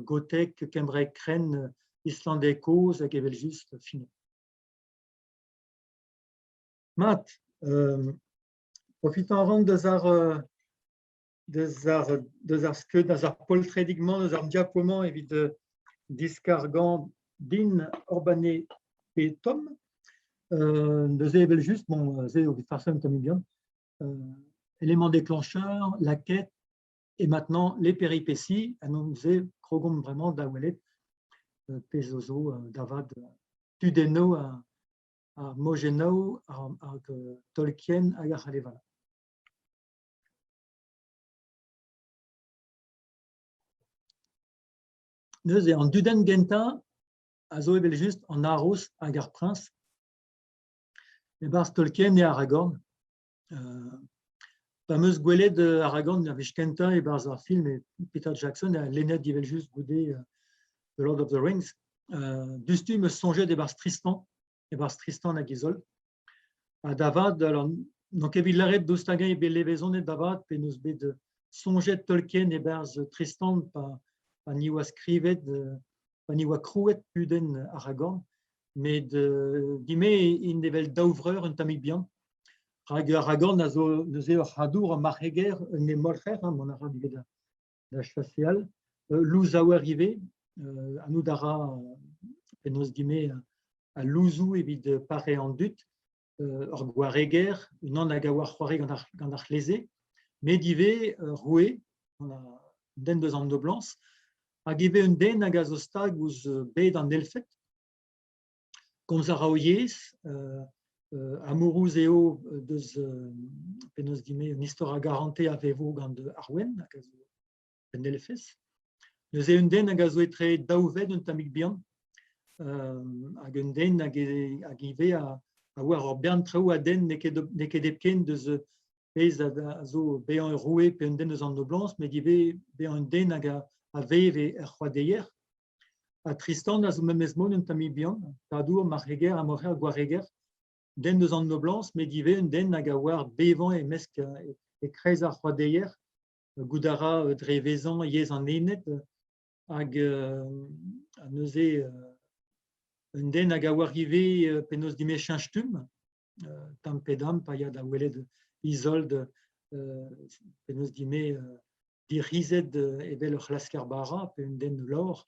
goteg, kembraeg krenn, islandeg kozh hag evel-just finneg. Mat, profitañ a ran deus ar deus ar deus ar skeud, deus ar poltredig-mañ, deus ar diapo-mañ evit diskargañ din ur banne pe tomm. Neuze evel-just, bon, se eo evit farsañ un tammig bihan. Élément déclencheur, la quête et maintenant les péripéties ha neuze krogomp bremañ da welet pezh zo zo da vat tudennoù ar mojennoù hag Tolkien hag ar C'halevala. Neuze an dudenn gentañ a zo evel-just an haroz hag ar priñs. E-barzh Tolkien eo Aragorn. Pa 'm eus gwelet Aragorn ar wech kentañ e-barzh ar film e Peter Jackson ha lennet evel-just goude The Lord of the Rings, diouzhtu 'm eus soñjet e-barzh Tristan, e-barzh Tristan hag Izold. Ha da vat, alors n'on ket evit lâret daoust hag-eñ eo bet levezonet da vat pe n'eus bet soñjet Tolkien e-barzh Tristan pa ni oa skrivet, pa ni oa krouet kudenn Aragorn. Met din-me int evel daou vreur un tammig bihan. Rak Aragorn a zo neuze ur c'hadour, ur marc'heger, un hemolc'her, hein, mont a ra ivez da chaseal. Louzaouer ivez, anaout a ra penaos din-me al louzoù evit pareañ an dud. Ur gwareger, unan hag a oar c'hoari gant ar c'hleze, met ivez ur roue, un den deus an noblañs, hag ivez un den hag a zo stag ouzh bed an elfed. Komz a ra o yezh, amourouz eo deus penaos din-me un istor a garantez a vevo gant Arwen, hag a zo un elfez. Neuze un den hag a zo etre daou ved un tammig bihan, hag un den hag, hag ivez a oar ur bern traoù a denn n'eo ket hepken deus pezh a zo bezañ ur roue pe un den eus an noblañs, met ivez bezañ un den hag a vev er c'hoadeier. Ha Tristan a zo memes mod un tammig bihan, kadour, marc'heger, amoc'her, gwareger, den eus an noblañs, met ivez un den hag a oar bevañ e-mesk e-kreiz ar c'hoadeier. Goût a ra dre vezañ yezh an Ened hag neuze un den hag a oar ivez penaos din-me cheñch stumm, tamm pe damm pa ya da welet Izold penaos din-me dic'hizet evel ur c'hlasker bara pe un den lor.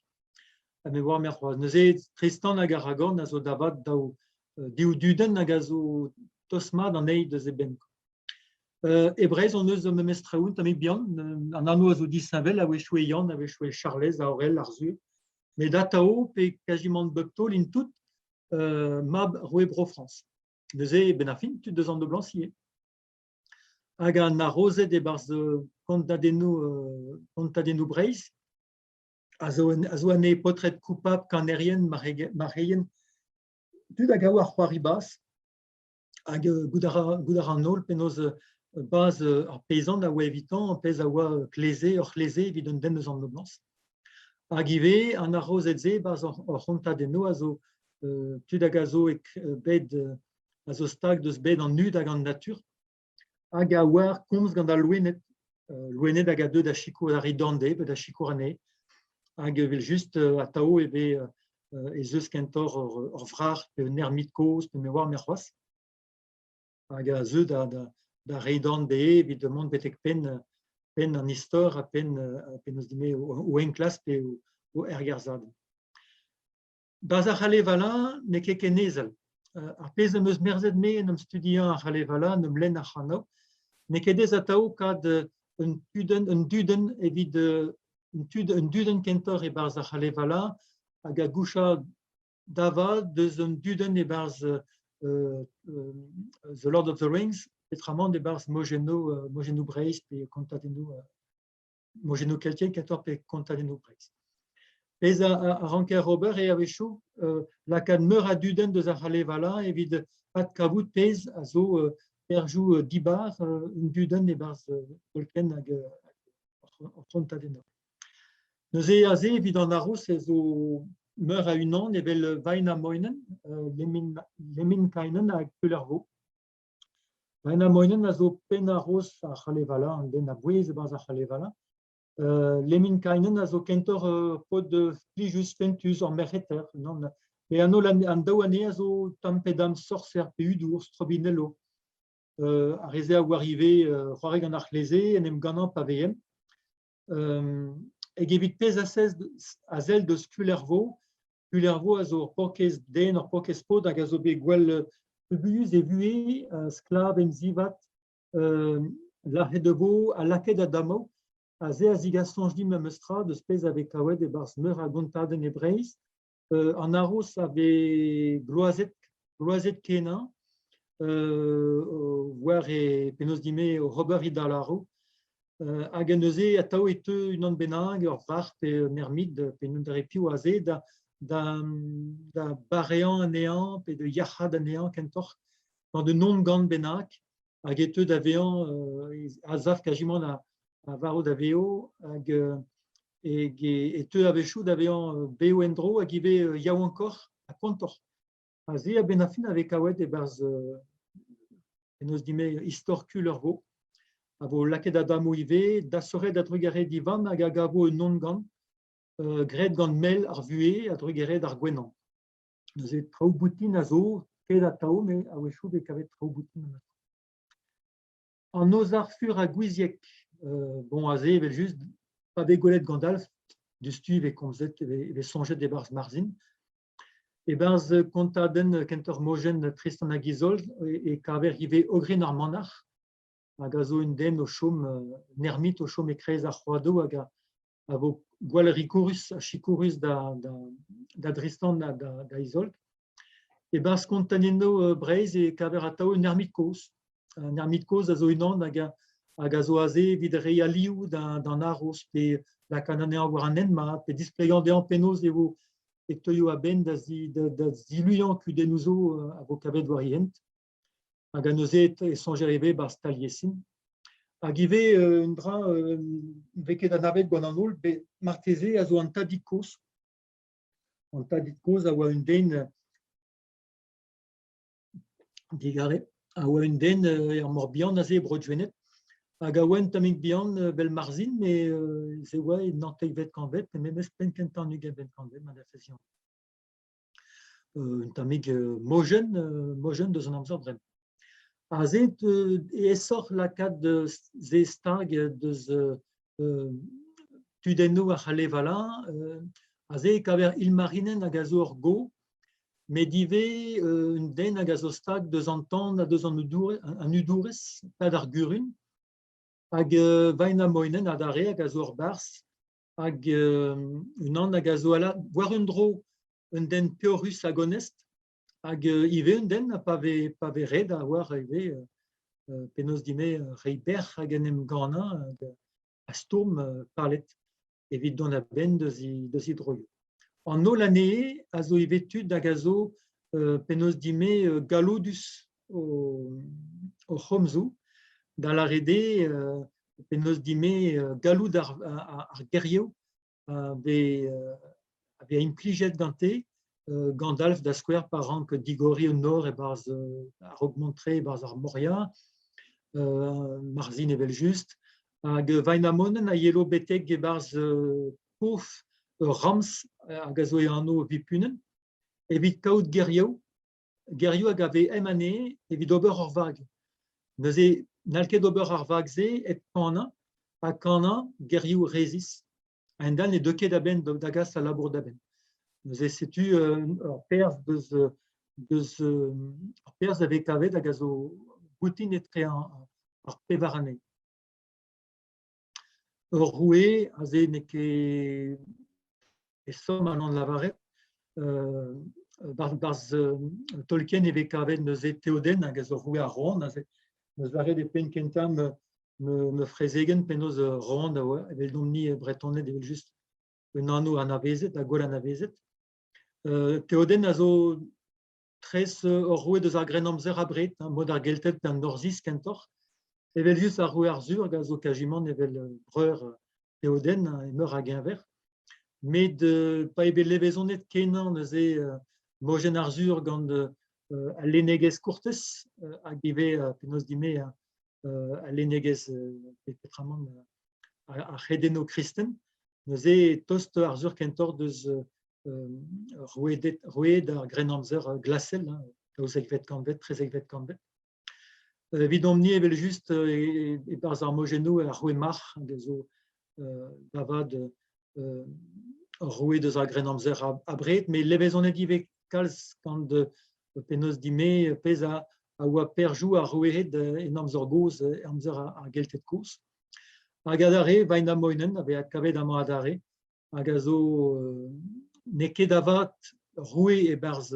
Ha me oar me c'hoazh. Neuze Tristan hag Aragorn a zo da vat daou div dudenn hag a zo tost-mat an eil deus eben. E Breizh hon eus memes traoù un tammig bihan. An anv a zo disheñvel, a-wechoù eo Yann, a-wechoù eo Charlez, Aorel, Arzhur. Met atav pe kazimant bep taol int tout mab roue Bro-Frañs. Neuze, benn ar fin, tud deus an noblañs ivez. Hag an harozed e-barzh kontadennoù Breizh a zo anezhe paotred koupabl, kanerien, marc'heien, tud hag a oar c'hoari bas. Hag goût a ra, goût a ra an holl penaos bazh ar peizant a oa evitañ ar pezh a oa kleze, ur c'hleze evit un den eus an noblañs. Hag ivez an harozed-se 'barzh hor c'hontadennoù a zo tud hag a zo bet a zo stag deus bed an hud hag an natur hag a oar komz gant al loened, loened hag a deu da sikour ar re dorn dezhe pe da sikour anezhe. Hag evel-just atav e vez ez eus kentoc'h ur wrac'h pe un ermit kozh pe me oar me c'hoazh hag a zeu da reiñ dorn dezhe evit mont betek penn an istor ha penn penaos din-me o enklask pe o ergerzhadenn. Barzh ar C'halevala n'eo ket ken ezel. Ar pezh am eus merzet me en em studiañ ar C'halevala, en em lenn ac'hano, n'eo ket aes atav kad un tudenn, un dudenn evit un tud, un dudenn kentoc'h e-barzh ar C'halevala hag a goucha da vat deus un dudenn e-barzh The Lord of the Rings, petramant e-barzh mojennoù, mojennoù Breizh pe kontadennoù mojennoù keltiek kentoc'h pe kontadennoù Breizh. Pezh a ranker ober eo a-wechoù lakaat meur a dudenn deus ar C'halevala evit adkavout pezh a zo perzhioù dibar un dudenn e-barzh Tolkien hag ar c'hontadennoù. Neuze aze evit an haroz ez zo meur a unan evel Väinämöinen, Lemminkäinen hag Kullervo. Väinämöinen a zo penn-haroz ar C'halevala, an den a-bouez e-barzh ar C'halevala. Lemminkäinen a zo kentoc'h ur paotr plijus, fentus, ur merc'heter. Nann, pe an holl an daou anezhe a zo tamm pe damm sorser pe hudour, strobinello. Ar re-se a oar ivez c'hoari gant ar c'hleze, en em gannañ pa vezent. Hag evit pezh a sell deus Kullervo, Kullervo a zo ur paourkaezh den, ur paourkaezh paotr hag a zo bet gwall trubuilhus e vuhez, sklav, emzivad, lâret e vo ha lakaet a-dammoù. Ha se a zigas soñj din memes tra deus pezh a vez kavet e-barzh meur a gontadenn e Breizh. An haroz a vez gloazet kenañ war e penaos din-me oc'h ober e dalaroù. Hag neuze atav e teu unan bennak, ur wrac'h pe un ermit pe n'on dare piv aze da bareañ anezhañ pe da yac'haat anezhañ kentoc'h gant un emgann bennak hag e teu da vezañ a sav kazimant a varv da vev hag. E teu a-wechoù da vezañ bev en-dro hag ivez yaouankoc'h ha koantoc'h. Ha se a-benn ar fin a vez kavet e-barzh penaos din-me istor kul ur vo. A vo lakaet a-dammoù ivez, dasorc'het a-drugarez d'e vamm hag a gavo un ongan graet gant mel ar vuhez a-drugarez d'ar gwenan. Neuze traoù boutin a zo, ket atav, met a-wechoù vez kavet traoù boutin. An ozhac'h fur ha gouiziek, bon aze evel-just, pa vez gwelet Gandalf, diouzhtu e vez komzet, e vez soñjet e-barzh Marzhin. E-barzh kontadenn kentoc'h mojenn Tristan hag Izold e kaver ivez Ogrin ar manac'h, hag a zo un den o chom, un ermit o chom e-kreiz ar c'hoadoù hag a vo gwall rikourus ha sikourus da Dristan ha da Izold. E-barzh kontadennoù Breizh e kaver atav un ermit kozh. Un ermit kozh a zo unan hag a zo aze evit reiñ alioù d'an haroz pe lakaat anezhañ war an hent mat pe displegañ dezhañ penaos e vo e teuio a-benn da ziluiañ kudennoù zo a vo kavet war e hent. Hag a-neuze e soñjer ivez 'barzh Taliesin. Hag ivez un dra ne vez ket anavet gant an holl, bet marteze a zo an tadig kozh. An tadig kozh a oa un den digare, a oa un den er Mor-Bihan aze e Bro-Gwened hag a oa un tammig bihan 'vel Marzhin met se oa e naontekvet kantved pe memes penn-kentañ an ugentvet kantved ma n'az Un tammig mojenn, mojenn deus an amzer bremañ. Aze aesoc'h lakaat se stag deus tudennoù ar C'halevala. Aze e kaver Ilmarinen hag a zo ur go, met ivez un den hag a zo stag deus an tan ha deus an hudourez, tad ar gurun. Hag Vainamoinen adarre hag a zo ur barzh hag unan hag a zo war un dro un den peoc'hus hag onest hag ivez un den ha pa vez pa vez ret a oar ivez penaos din-me reiñ bec'h hag en em gannañ hag a stourm palet evit dont a-benn deus he droioù. An holl anezhe a zo ivez tud hag a zo penaos din-me galloudus o c'homzoù, da lâret eo penaos din-me galloud ar gerioù a vez implijet gante, Gandalf da skouer pa rank digoriñ un nor e-barzh a-raok mont-tre e-barzh ar Moria, Marzhin evel-just, hag Vainamonen a yelo betek e-barzh kof ur ramz hag a zo e anv Vipunen, evit kaout gerioù, gerioù hag a vez em anezhe evit ober ur vag. Neuze n'hall ket ober ar vag-se hep kanañ, ha kanañ gerioù resis. A-hend-all ne deu ket a-benn da gas al labour da benn. Neuze setu ur perzh deus ur perzh a vez kavet hag a zo boutin etre ar pevar anezhe. Ur roue, aze n'eo ket e somm an lavaret, barzh Tolkien e vez kavet neuze Theoden hag a zo roue ar Rohan aze. N'eus lavaret e penn kentañ ma frezegenn penaos Rohan a oa eveldomp-ni Bretoned evel-just un anv anavezet ha gwall anavezet. Theoden a zo tres ur roue deus ar Grennamzer abred, mod ar Gelted pe an Norzhiz kentoc'h. Evel-just ar roue Arzhur hag a zo kazimant evel breur Theoden e meur a geñver. Met pa eo bet levezonet kenañ neuze mojenn Arzhur gant al lennegezh kourtez hag ivez penaos din-me al lennegezh petramant ar c'hredennoù kristen. Neuze tost Arzhur kentoc'h deus roueed ar Grennamzer glasel, daouzekvet kantved, trezekvet kantved. Evidomp-ni evel-just e-barzh ar mojennoù ar roue Marc'h hag a zo da vat ur roue deus ar Grennamzer abred, met levezonet ivez kalz gant penaos din-me pezh a oa perzhioù ar roueed en amzer gozh, amzer ar Gelted kozh. Hag adarre, Vainamoinen a vez adkavet amañ adarre, hag a zo n'eo ket avat roue e-barzh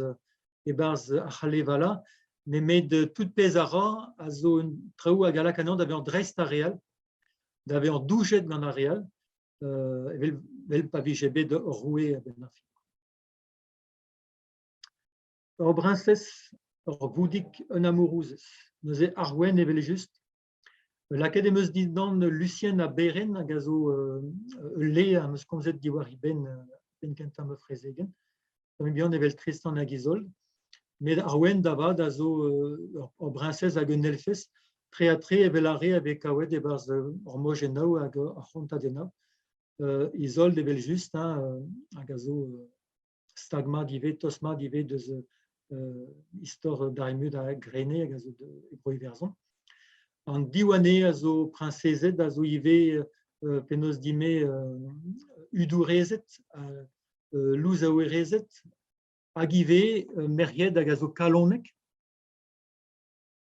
ar C'halevala, nemet tout pezh a ra a zo un traoù hag a lak anezhañ da vezañ dreist ar re all, da vezañ doujet gant ar re all, evel pa vije bet ur roue a-benn ar fin. Ur briñsez, ur voudig, un amourouzez. Neuze Arwen evel-just. Lakaet em eus dindan Lucienne ha Beren hag a zo ul le am eus komzet diwar he benn penn-kentañ ma frezegenn. Tamm bihan evel Tristan hag Izold. Met ar ouenn da vat a zo ur briñsez hag un elfez, tre-ha-tre evel ar re a vez kavet e-barzh hor mojennoù hag hor c'hontadennoù. Izold evel-just hein, hag a zo stag-mat ivez, tost-mat ivez deus istor Daremud ha Grene hag a zo e Bro-Iwerzhon. An div anezhe a zo priñsezed, a zo ivez penaos dime hudourezed, louzaouerezed, hag ivez merc'hed hag a zo kalonek.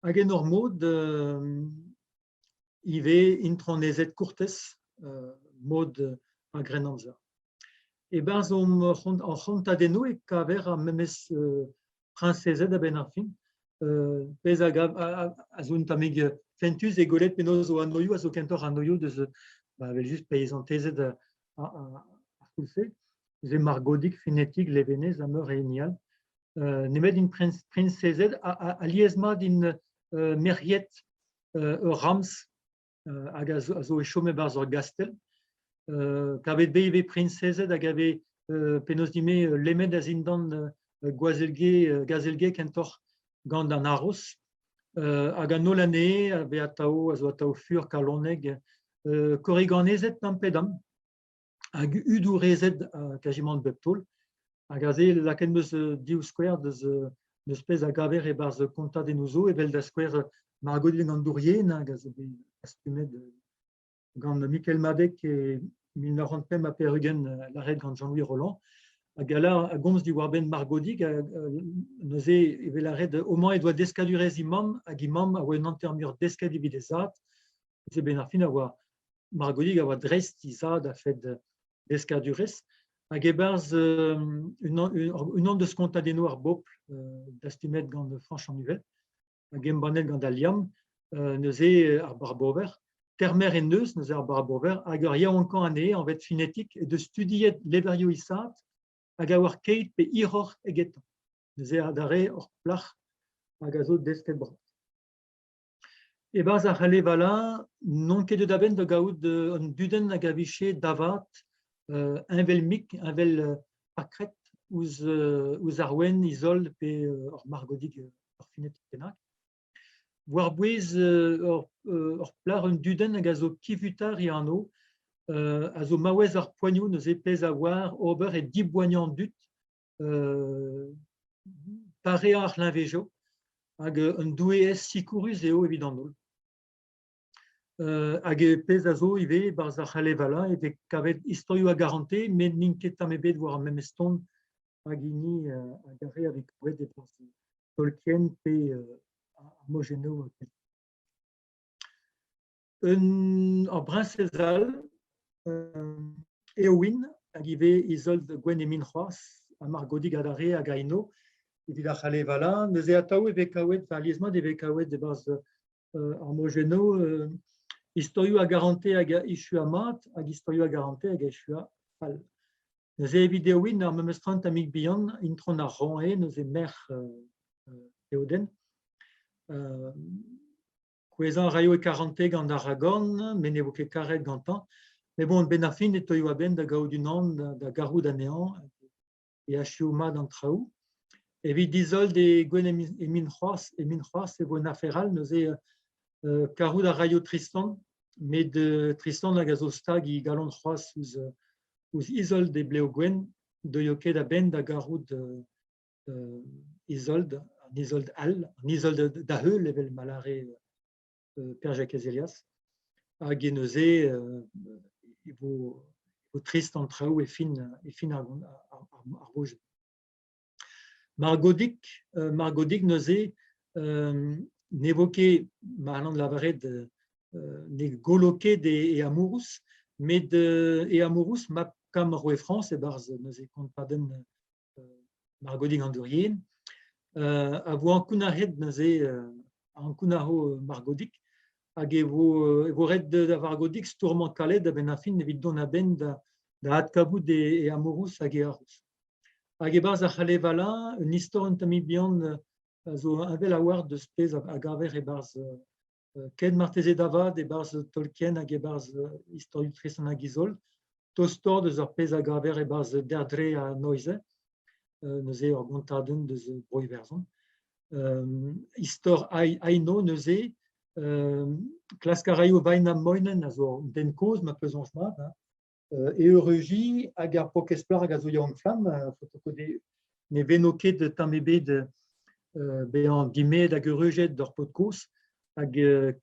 Hag en ur mod ivez intronezed kourtez, mod ar Grennamzer. E-barzh hon c'hontadennoù e kaver ar memes priñsezed a-benn ar fin. Pezh a gav a zo un tammig fentus eo gwelet penaos o anvioù a zo kentoc'h anvioù deus ba evel-just peizantezed ar c'houlz-se. Neuze Margodig, Finetig, Levenez ha meur a hini all. Nemet int priñsezed alies-mat int merc'hied ur ramz hag a zo e chom e-barzh ur gastell. Kavet bet ivez priñsezed hag a vez penaos din-me lemmet a-zindan gwazelge, gazelge kentoc'h gant an haroz. Hag an holl anezhe a vez atav, a zo atav fur, kalonek, korriganezed tamm pe damm. Hag hudourezed kazimant bep taol. Hag aze lakaet 'm eus div skouer deus deus pezh a gaver e-barzh kontadennoù zo, evel da skouer Margodin an Dourien hag a zo bet dastumet gant Mikael Madeg e 1985 lâret gant Jean-Louis Rolland. Hag a lâr a gomz diwar-benn Margodig, neuze e vez lâret homañ he doa deskadurezh he mamm hag he mamm a oa un hanter-mur desket evit he zad. Neuze benn ar fin a oa Margodig a oa dreist he zad a-fet deskadurezh. Hag e-barzh unan deus kontadennoù ar bobl dastumet gant Fañch an Uvel hag embannet gant Al Liamm, neuze ar Barbover, termer en deus neuze ar Barbover, hag ur yaouankañ anezhe anvet Finetig he deus studiet levrioù he zad hag a oar keit pe hiroc'h egetañ. Neuze adarre ur plac'h hag a zo desket bras. E-barzh ar C'halevala n'on ket deuet a-benn da gaout un dudenn hag a vije da vat heñvel-mik, heñvel pakret ouzh ouzh ar ouenn Izold pe ur margodig ur finettig bennak. War-bouez ur ur plac'h, un dudenn hag a zo Kivutar he anv, a zo maouez ar poanioù neuze pezh a oar ober e diboaniañ an dud pareañ ar c'hleñvejoù hag un doueez sikourus eo evit an holl. Hag pezh a zo ivez e-barzh ar C'halevala e vez kavet istorioù a garantez met n'int ket tamm ebet war ar memes ton hag hini hag ar re a vez kavet e-barzh Tolkien pe ar mojennoù. Ur briñsez all, Eowyn, hag ivez Izold Gwennemin c'hoazh, ha Margodig adarre hag Aino, evit ar C'halevala. Neuze atav e vez kavet, enfin alies-mat e vez kavet e-barzh ar mojennoù istorioù a garantez hag a echua mat hag istorioù a garantez hag a echua fall. Neuze evit Eowyn, ar memes tra un tammig bihan, intron ar Roñe, neuze merc'h Theoden. Kouezhañ a raio e karantez gant Aragorn, met ne vo ket karet gantañ. Met bon, benn ar fin e teuio a-benn da gaout unan da garout anezhañ e achuo mat an traoù. Evit Izold e gwenn emin c'hoazh, emin c'hoazh e vo un afer all, neuze karout a raio Tristan, met Tristan hag a zo stag e galon c'hoazh ouzh ouzh Izold e blev gwenn, deuio ket a-benn da garout Izold, an Izold all, an Izold da heul evel ma lâre Pêr-Jakez Elias. Hag e neuze e vo, e vo trist an traoù e fin, e fin ar, ar, ar vojenn. Margodig, Margodig neuze ne vo ket, ma c'hallan lavaret, ne golo ket e, e amourous, met e amourous mab Kam roue Frañs e-barzh neuze kontadenn Margodig an Dourien, a vo ankounac'het neuze ankounac'ho Margodig hag e vo, e vo ret da Vargodig stourmañ kalet a-benn ar fin evit dont a-benn da, da adkavout e, e amourous hag e haroz. Hag e-barzh ar C'halevala, un istor un tammig bihan a zo heñvel a-walc'h deus pezh a gaver e-barzh Ken marteze da vat e-barzh Tolkien hag e-barzh istorioù Tristan hag Izold, tostoc'h deus ar pezh a gaver e-barzh Deirdre ha Naoise, neuze ur gontadenn deus Bro-Iwerzhon. Istor Aino neuze, klask a raio Väinämöinen, a zo un den kozh ma peus soñj mat, hein, e eureujiñ hag ar paourkaezh plac'h hag a zo yaouank-flamm, ne venno ket tamm ebet bezañ dimeet hag eureujet d'ur paotr kozh hag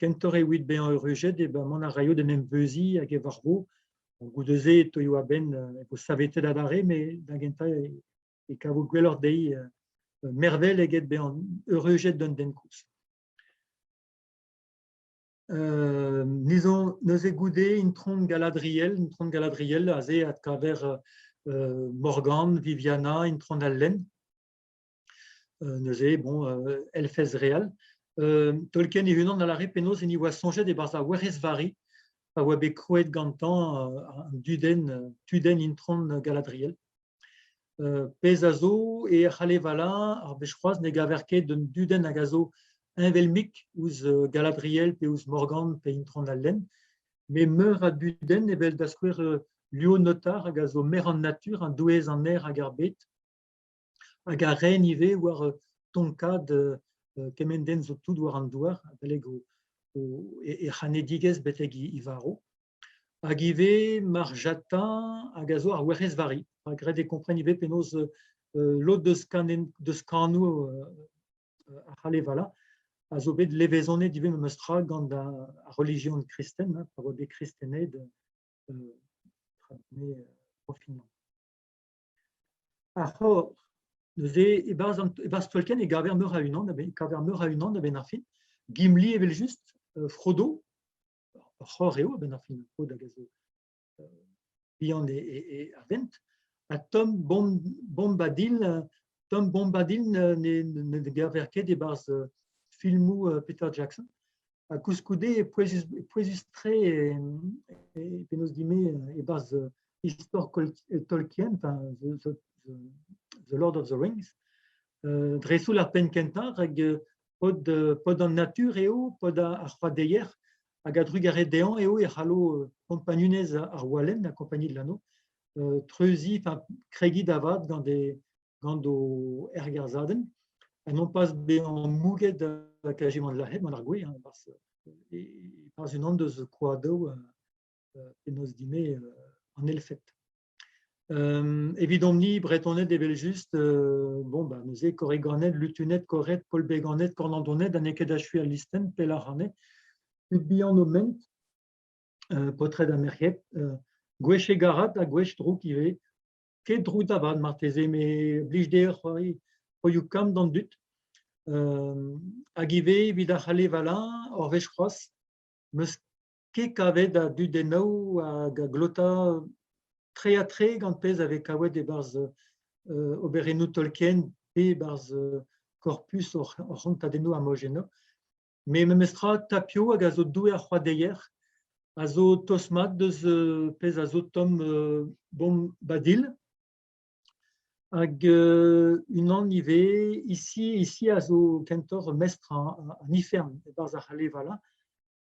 kentoc'h evit bezañ eureujet e ben mont a raio d'en em veuziñ hag e varvo. Goude-se e teuio a-benn e vo savetet adarre met da gentañ e kavo gwelloc'h dezhi mervel eget bezañ eureujet d'un den kozh. Neuze goude Intron Galadriel, Intron Galadriel aze adkaver Morgan, Viviana, Intron al Lenn. Neuze, bon, elfez real. Tolkien e-unan a lâre penaos en oa soñjet e-barzh ar Werc'hez Vari pa oa bet krouet gantañ an dudenn, tudenn Intron Galadriel. Pezh a zo e C'halevala ar wech c'hoazh ne gaver ket un dudenn hag a zo heñvel-mik ouzh Galadriel pe ouzh Morgan pe Intron al Lenn, met meur a dudenn evel da skouer Luonotar hag a zo mère an natur, an doueez an aer hag ar bed, hag a ren ivez war tonkad kement den zo tout war an douar adalek e c'hanedigezh betek e varv. Hag ivez Marjata hag a zo ar Werc'hez Vari. Ha graet eo kompren ivez penaos lod deus kanen deus kanoù ar C'halevala a zo bet levezonet ivez memes tra gant ar relijion kristen, hein, pa oa bet kristenet Finland. Ar c'horr neuze e-barzh Tolkien e gaver meur a unan, e kaver meur a unan a-benn ar fin. Gimli evel-just, Frodo, ur c'horr eo a-benn ar fin, ur paotr hag a zo bihan e ar vent. Ha Tom Bombadil, Tom Bombadil ne gaver ket e-barzh filmoù Peter Jackson. Ha koulskoude e pouezus-tre penaos din-me e-barzh istor Tolkien, enfin The Lord of the Rings, dreist-holl ar penn-kentañ rak Paotr an natur eo, paotr ar c'hoadeier, hag a-drugarez dezhañ eo e c'hallo kompagnunezh ar Walenn, la Compagnie de l'Anneau, treuziñ, enfin kregiñ da vat gant e gant o ergerzhadenn ha non pas bezañ mouget kajimant lazhet gant ar gwez, hein, e-barzh unan deus koadoù penaos din-me an elfed. Evidomp-ni, Bretoned evel-just, bon bah neuze korriganed, lutuned, korred, kolbeganed, kornandoned ha n'eo ket achu al listenn, pell ac'hane. Tud bihan o ment, paotred ha merc'hed, gwech hegarat ha gwech drouk ivez. Ket drouk da vat marteze, met blij dezhe c'hoari troioù kamm d'an dud. Hag ivez evit ar C'halevala, ur wech c'hoazh, 'meus ket kavet a dudennoù hag a glota tre-ha-tre gant pezh a vez kavet e-barzh oberennoù Tolkien pe e-barzh korpus hor c'hontadennoù ha mojennoù. Met memestra Tapio hag a zo doue ar c'hoadeier a zo tost-mat deus pezh a zo tomm Bombadil. Hag unan ivez, ici, ici a zo kentoc'h mestr an ifern e-barzh ar C'halevala.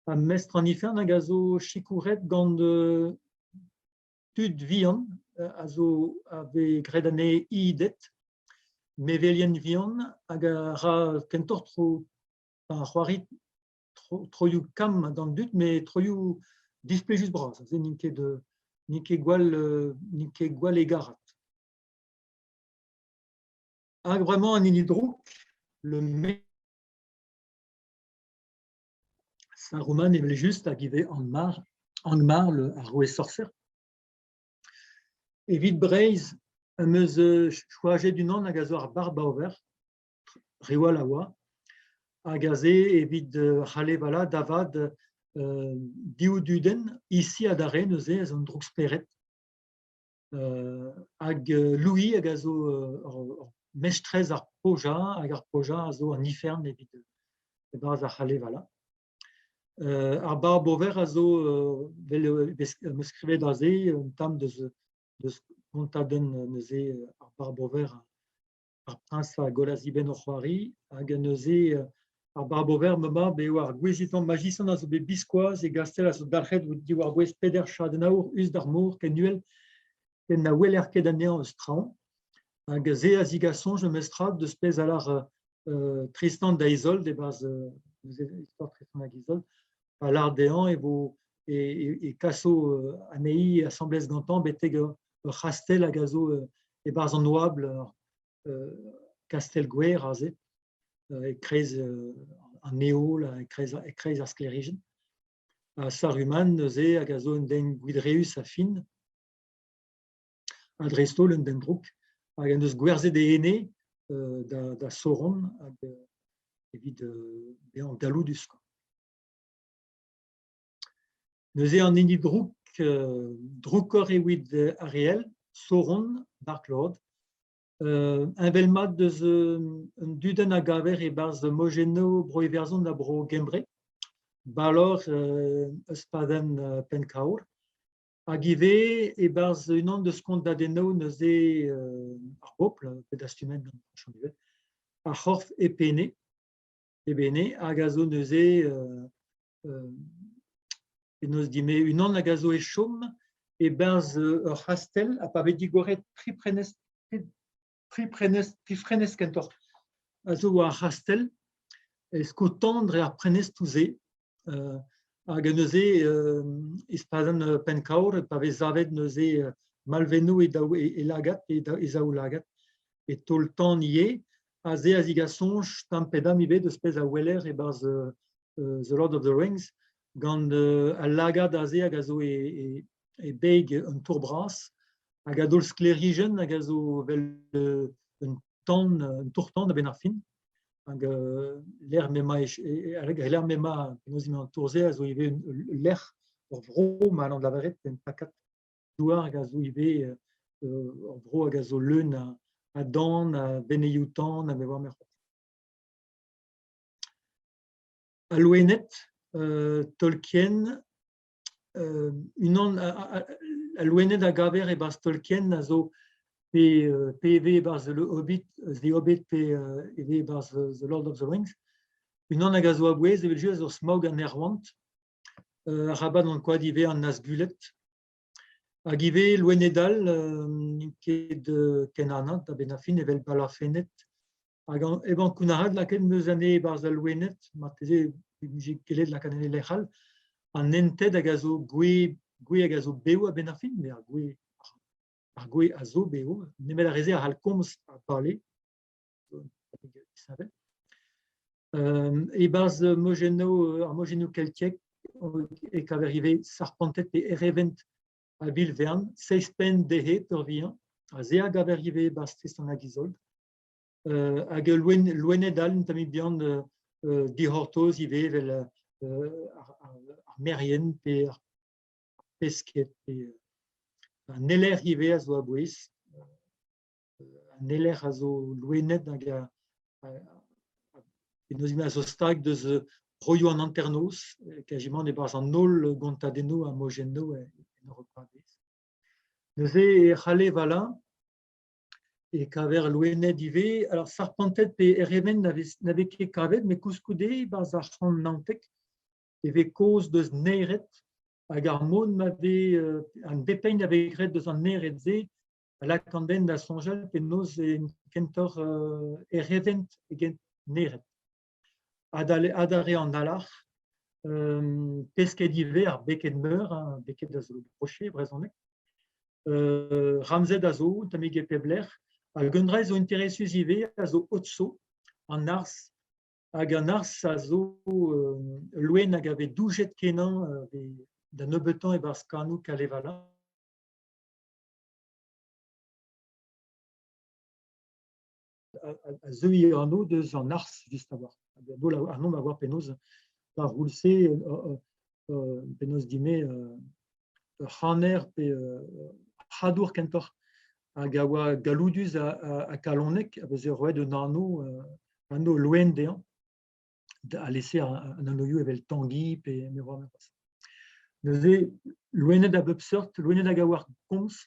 Ha mestr an ifern hag a zo sikouret gant tud vihan a zo a vez graet anezhe idet, mevelien vihan hag a ra kentoc'h tro a c'hoari troioù kamm d'an dud met troioù displijus-bras. Aze n'int ket n'int ket gwall n'int ket gwall hegarat. Hag bremañ an hini drouk, le Saruman evel-just hag ivez Angmar, Angmar ar roue sorser. Evit Breizh em eus choajet unan hag a zo ar Barbaover, Riwal a oa, hag aze evit C'halevala da vat div dudenn, Isi adarre neuze ez an droukspered, hag Louis hag a zo ur mestrez ar Poja, hag ar Poja a zo an ifern evit e-barzh ar C'halevala. Ar Barbover a zo, vel 'm eus skrivet aze, un tamm deus kontadenn neuze ar Barbover, ar priñs a gollas he benn o c'hoari, hag neuze Ar Barbover, ma mab, eo ar gouezitañ majisan a zo bet biskoazh. E gastell a zo dalc'het diwar-bouez peder chadenn aour us d'ar mor ken uhel ken na weler ket anezhañ eus traoñ. Hag se a zigas soñj memestra deus pezh a lâr Tristan da Izold e-barzh istor Tristan hag Izold, pa lâr dezhañ e vo e kaso anezhi asambles gantañ betek ur c'hastell hag a zo e-barzh an oabl, ur kastell gwer aze. E-kreiz an heol, e-kreiz ar sklêrijenn. Ha Saruman neuze hag a zo un den gwidreüs ha fin, ha dreist-holl un den drouk, hag en deus gwerzhet e ene da Sauron hag evit bezañ galloudus. Neuze an hini drouk, droukoc'h evit Ariel, Sauron, Dark Lord, Heñvel-mat deus un dudenn a gaver e-barzh mojennoù Bro-Iwerzhon ha Bro-Gembre, Balor eus padenn Penkaour, hag ivez e-barzh unan deus kontadennoù neuze ar bobl, bet dastumet gant Fañch an Uhel, ar c'horf Epene, Ebene, hag a zo neuze penaos din-me, unan hag a zo é chom e-barzh ur c'hastell ha pa vez digoret tri prenestr tri prenestr tri frenestr kentoc'h a zo war ar c'hastell e sko tan dre ar prenestroù-se hag neuze e spazenn Pennkaur pa vez savet neuze malvennoù e daou e lagad e zaoulagad e taol tan ivez ha se a zigas soñj tamm pe damm ivez deus pezh a weler e-barzh The Lord of the Rings gant al lagad aze hag a zo e, e, e beg un tour bras hag a daol sklêrijenn hag a zo vel un tan, un tour-tan a-benn ar fin. Hag lec'h m'emañ lec'h m'emañ penaos emañ an tour-se a zo ivez ul lec'h, ur vro ma c'hallan lavaret, un takad douar hag a zo ivez ur vro hag a zo leun a dan, a benneioù-tan, a me oar me c'hoazh. Al loened, Tolkien, unan al loened a gaver e-barzh Tolkien a zo pe pe e vez e-barzh Le Hobbit, The Hobbit pe e vez e-barzh The Lord of the Rings. Unan hag a zo a-bouez evel-just a zo Smaug an aerouant, arabat ankouaat ivez an Nazguled. Hag ivez loened all n'int ket ken anat a-benn ar fin evel balafenned. Hag hep ankounac'haat lakaet 'm eus anezhe e-barzh al loened, marteze e vije gellet lakaat anezhe lec'h all. An ented hag a zo gwez gwez hag a zo bev a-benn ar fin, met ar gwez ar gwez a zo bev, nemet ar re-se a c'hall komz ha bale. Disheñvel. E-barzh mojennoù ar mojennoù keltiek e kaver ivez sarpanted pe erevent a vil vern, seizh penn dezhe peurvuiañ, ha se a gaver ivez e-barzh Tristan hag Izold. Hag ul loen, loened all un tammig bihan dic'hortoz ivez evel ar merien pe ar pesked pe an elerc'h ivez a zo a-bouez. An elerc'h a zo loened hag a penaos a zo stag deus broioù an hanternoz, kazimant e-barzh an holl gontadennoù ha mojennoù en Europa a-bezh. Neuze e c'halle Valin e kaver loened ivez. Alors sarpanted pe erevent na vez ket kavet, met koulskoude e-barzh ar c'hant 19 e vez kaoz deus naered hag ar mod ma vez an depegn a vez graet deus an naered-se a lak an den da soñjal penaos eo kentoc'h erevent eget naered. Adarre an alarc'h, pesked ivez, ar beked meur, hein, beked a zo brochet e brezhoneg. Ramzed a zo, un tammig e pep lec'h. Hag un dra zo interesus ivez a zo Otso, an arzh. Hag an arzh a zo ul loen hag a vez doujet kenañ da nebeutañ e-barzh kanoù Kalevala. A zeuy anv deus an arz just a-walc'h. An anv a oar penaos ar roul-se, penaos din-me, ur c'haner pe ur c'hadour kentoc'h hag a oa galloudus ha kalonek a veze roet un anv, anv loen dezhañ, alese an anvioù evel Tanguy pe me oar c'hoazh. Neuze loened a bep seurt, loened hag a oar komz,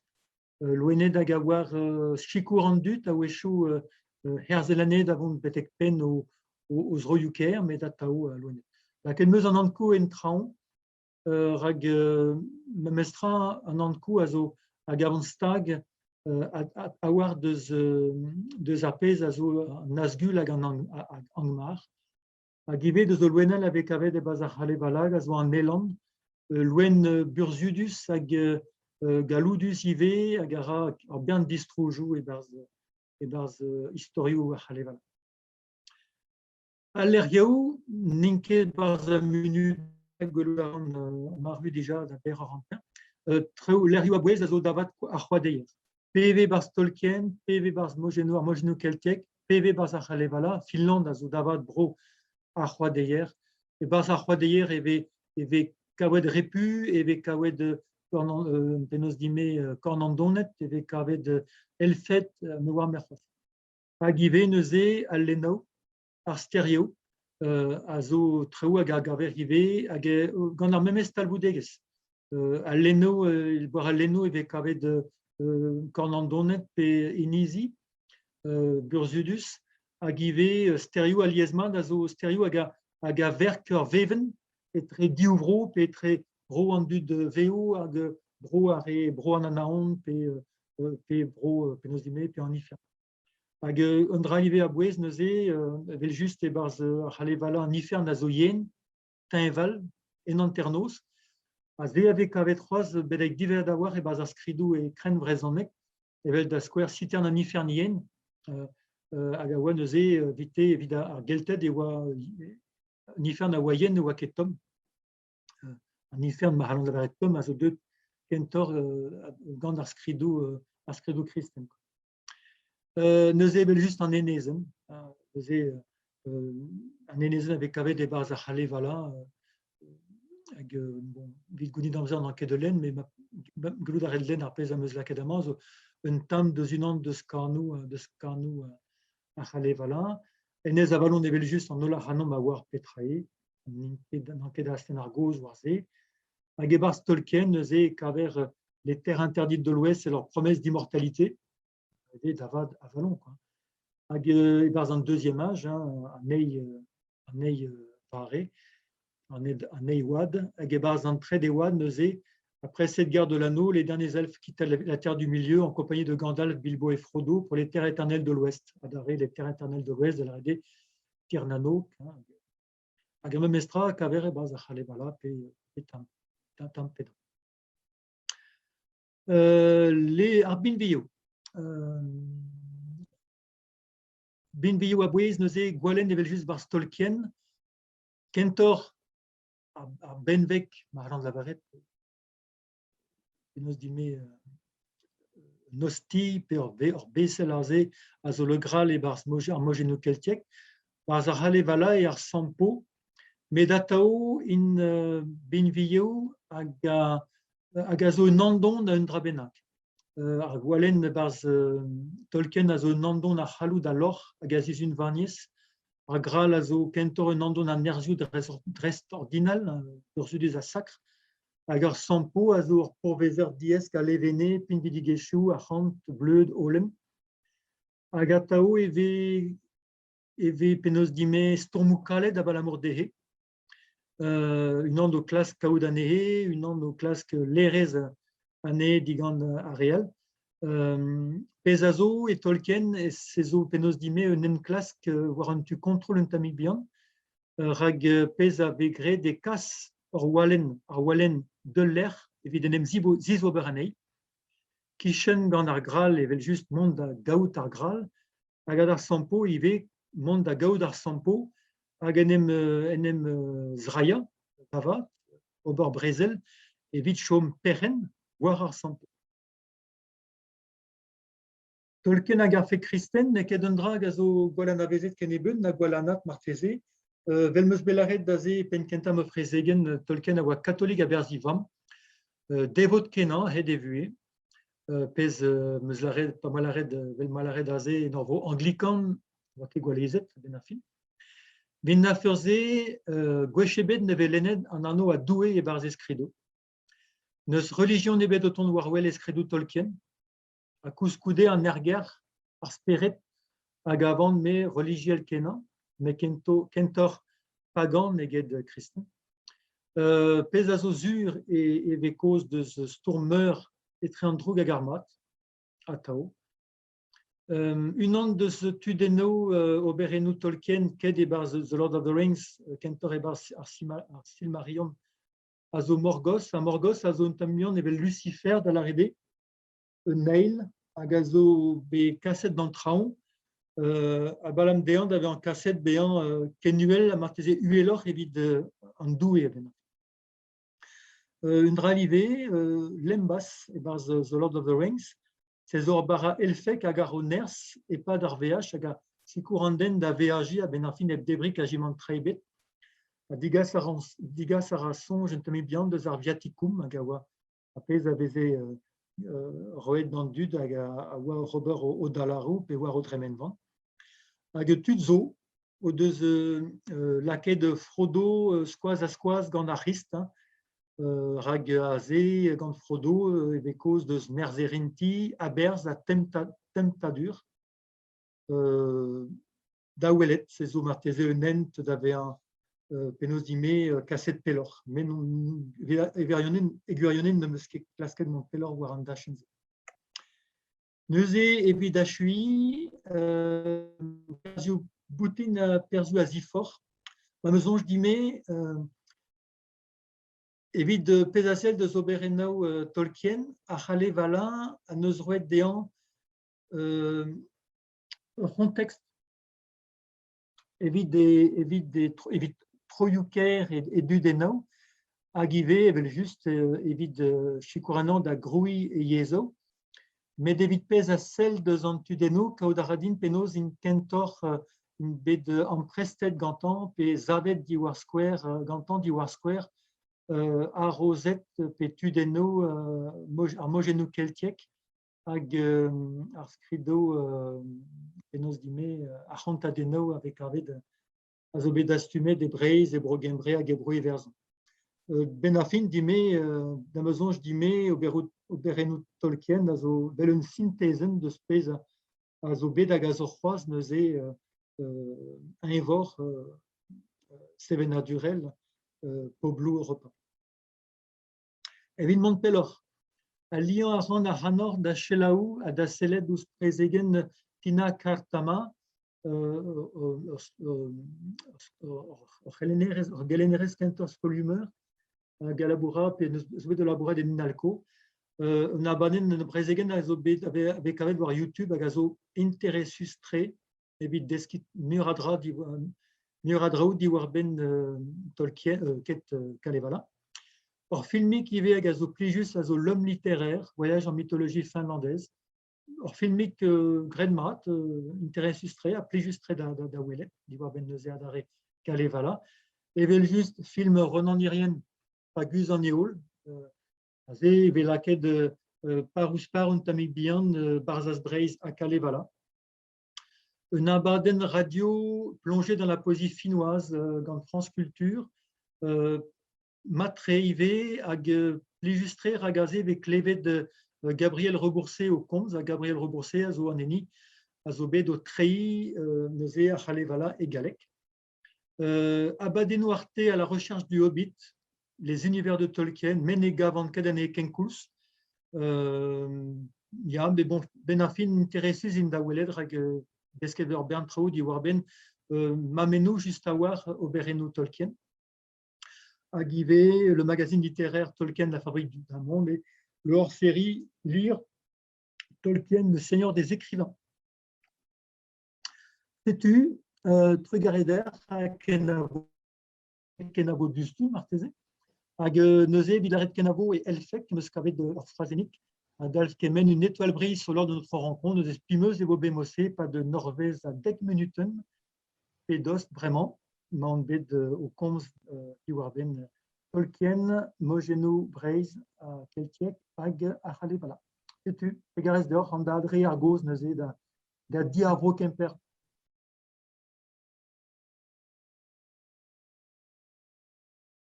loened hag a oar sikour an dud a-wechoù herzel anezhe da vont betek penn o o zroioù-kaer, met atav loened. Lakaet 'm eus an Ankou en traoñ, rak memestra an Ankou a zo a gavan stag a-walc'h deus ar pezh a zo an Nazgul hag an Angmar. Hag ivez deus ul loenell a vez kavet e-barzh ar C'halevalag a zo an elan, ul loen burzhudus hag galloudus ivez hag a ra ur bern distrojoù e-barzh istorioù ar C'halevalag. Al lec'hioù n'int ket 'barzh ar munud gwelout a ran marv dija da ber eur hanter. Traoù lec'hioù a-bouez a zo da vat ar c'hoadeier. Pe vez 'barzh Tolkien, pe vez 'barzh mojennoù ar mojennoù keltiek, pe vez 'barzh ar C'halevala, Finland a zo da vat bro ar c'hoadeier. E-barzh ar c'hoadeier e vez e vez kavet repu, e vez kavet penaos din-me kornandoned, e vez kavet elfed, me oar me c'hoazh. Hag ivez neuze al lennoù, ar stêrioù a zo traoù hag a gaver ivez hag gant ar memes talvoudegezh. Al lennoù, war al lennoù e vez kavet kornandoned pe inizi burzhudus hag ivez stêrioù alies-mat a zo stêrioù hag a hag a verk ur vevenn etre div vro pe etre bro an dud vev hag bro ar re bro an Anaon pe pe bro penaos din-me pe an ifern. Hag un dra ivez a-bouez neuze, evel-just e-barzh ar C'halevala an ifern a zo yen, teñval, en hanternoz. Ha se a vez kavet c'hoazh betek diwezhat a-walc'h e-barzh ar skridoù e krennvrezhoneg, evel da skouer Sitern an ifern yen, hag a oa neuze evite evit ar Gelted e oa an ifern a oa yen ne oa ket tomm. An ifern ma c'hallont lavaret tomm a zo deuet kentoc'h gant ar skridoù kristen. Neuze evel-just an enezenn. Neuze an enezenn a vez kavet e-barzh ar C'halevala hag bon, evit gounit amzer n'an ket da lenn, met gallout a ret lenn ar pezh am eus lakaet amañ zo un tamm deus unan deus kanoù ar C'halevala. Enez Avalon evel-just an holl ac'hanomp a oar petra eo, n'an ket da astenn ar gaoz war se. Hag e-barzh Tolkien neuze e kaver les terres interdites de l'Ouest et leur promesse d'immortalité, da vat Avalon quoi. Hag e-barzh an deuxième âge, hein, an eil pare, an eil oad, hag e-barzh an trede oad neuze, après cette guerre de l'anneau, les derniers elfes quittent la terre du milieu en compagnie de Gandalf, Bilbo et Frodo pour les terres éternelles de l'Ouest. Adarre, les terres éternelles de l'Ouest, de la Tir na nOg, hein. Hag ar memestra kaver e-barzh ar C'halevala pe tamm, tamm pe damm. Le ar binvioù. Binvioù a-bouez neuze gwalenn evel-just 'barzh Tolkien. Kentoc'h ar benveg, ma c'hallan lavaret, penaos din-me un ostilh pe ur besel aze a zo Le Graal e-barzh ar mojennoù keltiek. 'Barzh ar C'halevala eo ar Sampo, met atav int binvioù hag a zo un andon da un dra bennak. Ar gwalenn e-barzh Tolkien a zo un andon a c'halloud a lorc'h hag a zizunvaniezh. Ar Graal a zo kentoc'h un andon a nerzhioù dreistordinal, burzhudus ha sakr. Hag ar Sampo a zo ur pourvezer diaes a levenez, pinvidigezhioù, arc'hant, bleud, holen. Hag atav e vez penaos din-me stourmoù kalet abalamour dezhe. Unan o klask kaout anezhe, unan o klask laerezh anezhe digant ar re all. Pezh a zo e Tolkien, se zo penaos din-me un enklask war an tu kontrol un tammig bihan, rak pezh a vez graet e kas ur walenn, ar walenn d'ul lec'h evit en em zizober anezhi. Kichen gant ar Graal evel-just mont da gaout ar Graal, hag ar Sampo ivez mont da gaout ar Sampo hag en em zrailhañ da vat, ober brezel evit chom perc'henn war ar Sampo. Tolkien hag ar fe kristen n'eo ket un dra hag a zo gwall anavezet kennebeut na gwall anat marteze. Vel 'm eus bet lâret aze e penn-kentañ ma frezegenn, Tolkien a oa katolik a-berzh e vamm, devot-kenañ a-hed e vuhez. Pezh 'm eus lâret, pa 'ma lâret vel 'ma lâret aze en ur vro anglikan, oa ket gwall aezet a-benn ar fin. Met en afer-se, gwech ebet ne vez lennet an anv a Doue e-barzh e skridoù. N'eus relijion ebet o tont war-wel e skridoù Tolkien, ha koulskoude an ergerzh, ar spered a gavan-me relijiel-kenañ. met kentoc'h pagan eget kristen. Pezh a zo sur e vez kaoz deus stourm meur etre an droug hag ar mat, atav. Unan deus tudennoù oberennoù Tolkien, ket e-barzh The Lord of the Rings, kentoc'h e-barzh ar Silmarillion, a zo Morgoth. Ha Morgoth a zo un tamm bihan evel Lucifer, da lâret eo, un eil hag a zo bet kaset d'an traoñ abalamour dezhañ da vezañ kaset bezañ ken uhel ha marteze uheloc'h evit an doue a-benn. Un dra all ivez, Lembas e-barzh The Lord of the Rings, se zo ur bara elfek hag a ro nerzh e-pad ar veaj hag a sikour an den da veajiñ a-benn ar fin hep debriñ kazimant tra ebet. Ha degas a ra soñj un tammig bihan deus ar viaticum hag a oa ar pezh a veze roet d'an dud hag a oa oc'h ober o dalaroù pe war o dremenvan. Hag tud zo o deus lakaet Frodo skoaz-ha-skoaz gant ar C'hrist, hein, rak aze gant Frodo e vez kaoz deus merzherinti, aberzh ha temptadur. Da welet, se zo marteze un hent da vezañ penaos din-me kaset pelloc'h. Met e gwirionez n'em eus ket klasket mont pelloc'h war an dachenn-se. Neuze, evit achuiñ, perzhioù boutin ha perzhioù a-ziforc'h, ma 'm eus soñj din-me, evit pezh a sell deus oberennoù Tolkien, a c'halle valañ ha 'neus roet dezhañ ur c'hontekst evit troioù-kaer e dudennoù hag ivez evel-just evit sikour anezhañ da grouiñ e yezhoù. Met evit pezh a sell deus an tudennoù, kaout a ra din penaos int kentoc'h int bet amprestet gantañ pe savet diwar skouer gantañ diwar skouer harozed pe tudennoù ar mojennoù keltiek hag ar skridoù penaos din-me ar c'hontadennoù a vez kavet a zo bet dastumet e Breizh, e Bro-Gembre hag e Bro-Iwerzhon. Benn ar fin din-me, da ma soñj din-me, oberennoù Tolkien a zo vel un sintezenn deus pezh a zo bet hag a zo c'hoazh neuze eñvor sevenadurel pobloù Europa. Evit mont pelloc'h, aliañ a ran ac'hanoc'h da selaou ha da sellet ouzh prezegenn Tina Kartama, ur gelennerez kentoc'h skolioù-meur hag a laboura pe zo bet o labourat en Inalco. Un abadenn, un brezegenn a zo bet a vez kavet war YouTube hag a zo interesus-tre evit deskiñ meur a dra meur a draoù diwar-benn Tolkien, ket Kalevala. Ur filmig ivez hag a zo plijus a zo L'homme littéraire, voyage en mythologie finlandaise. Ur filmig graet mat, interesus-tre ha plijus-tre da welet diwar-benn neuze adarre Kalevala. Evel-just, film Ronan Hirien, Pa guzh an heol. Aze e vez lakaet par ouzh par un tammig bihan Barzhaz Breizh ha Kalevala. Un abadenn radio plongée dans la poésie finnoise gant France Culture, mat-tre ivez hag plijus-tre rak aze e vez klevet Gabriel Rebourcé o komz ha Gabriel Rebourcé a zo an hini a zo bet o treiñ neuze ar C'halevala e galleg. Abadennoù Arte à la recherche du Hobbit, les univers de Tolkien, met ne gavan ket anezhe kenkoulz. Ya, met bon, 'benn ar fin interesus int da welet rak desket ur bern traoù diwar-benn mammennoù just a-walc'h oberennoù Tolkien. Hag ivez le magazine littéraire Tolkien, la fabrique d'un monde et le hors-série Lire Tolkien, le seigneur des écrivains. Setu trugarez deoc'h ha kenavo kenavo diouzhtu marteze. Hag neuze evit lâret kenavo e elfeg em eus kavet ur frazennig a dalv kement une étoile brise lors de notre rencontre. Neuze spi 'm eus e vo bet mod-se 'pad un eurvezh ha dek munutenn pe dost bremañ. Emaon bet o komz diwar-benn Tolkien, mojennoù Breizh ha keltiek hag ar C'halevala. Setu, trugarez deoc'h an da dre ar gaoz neuze da di ar Vro Kemper.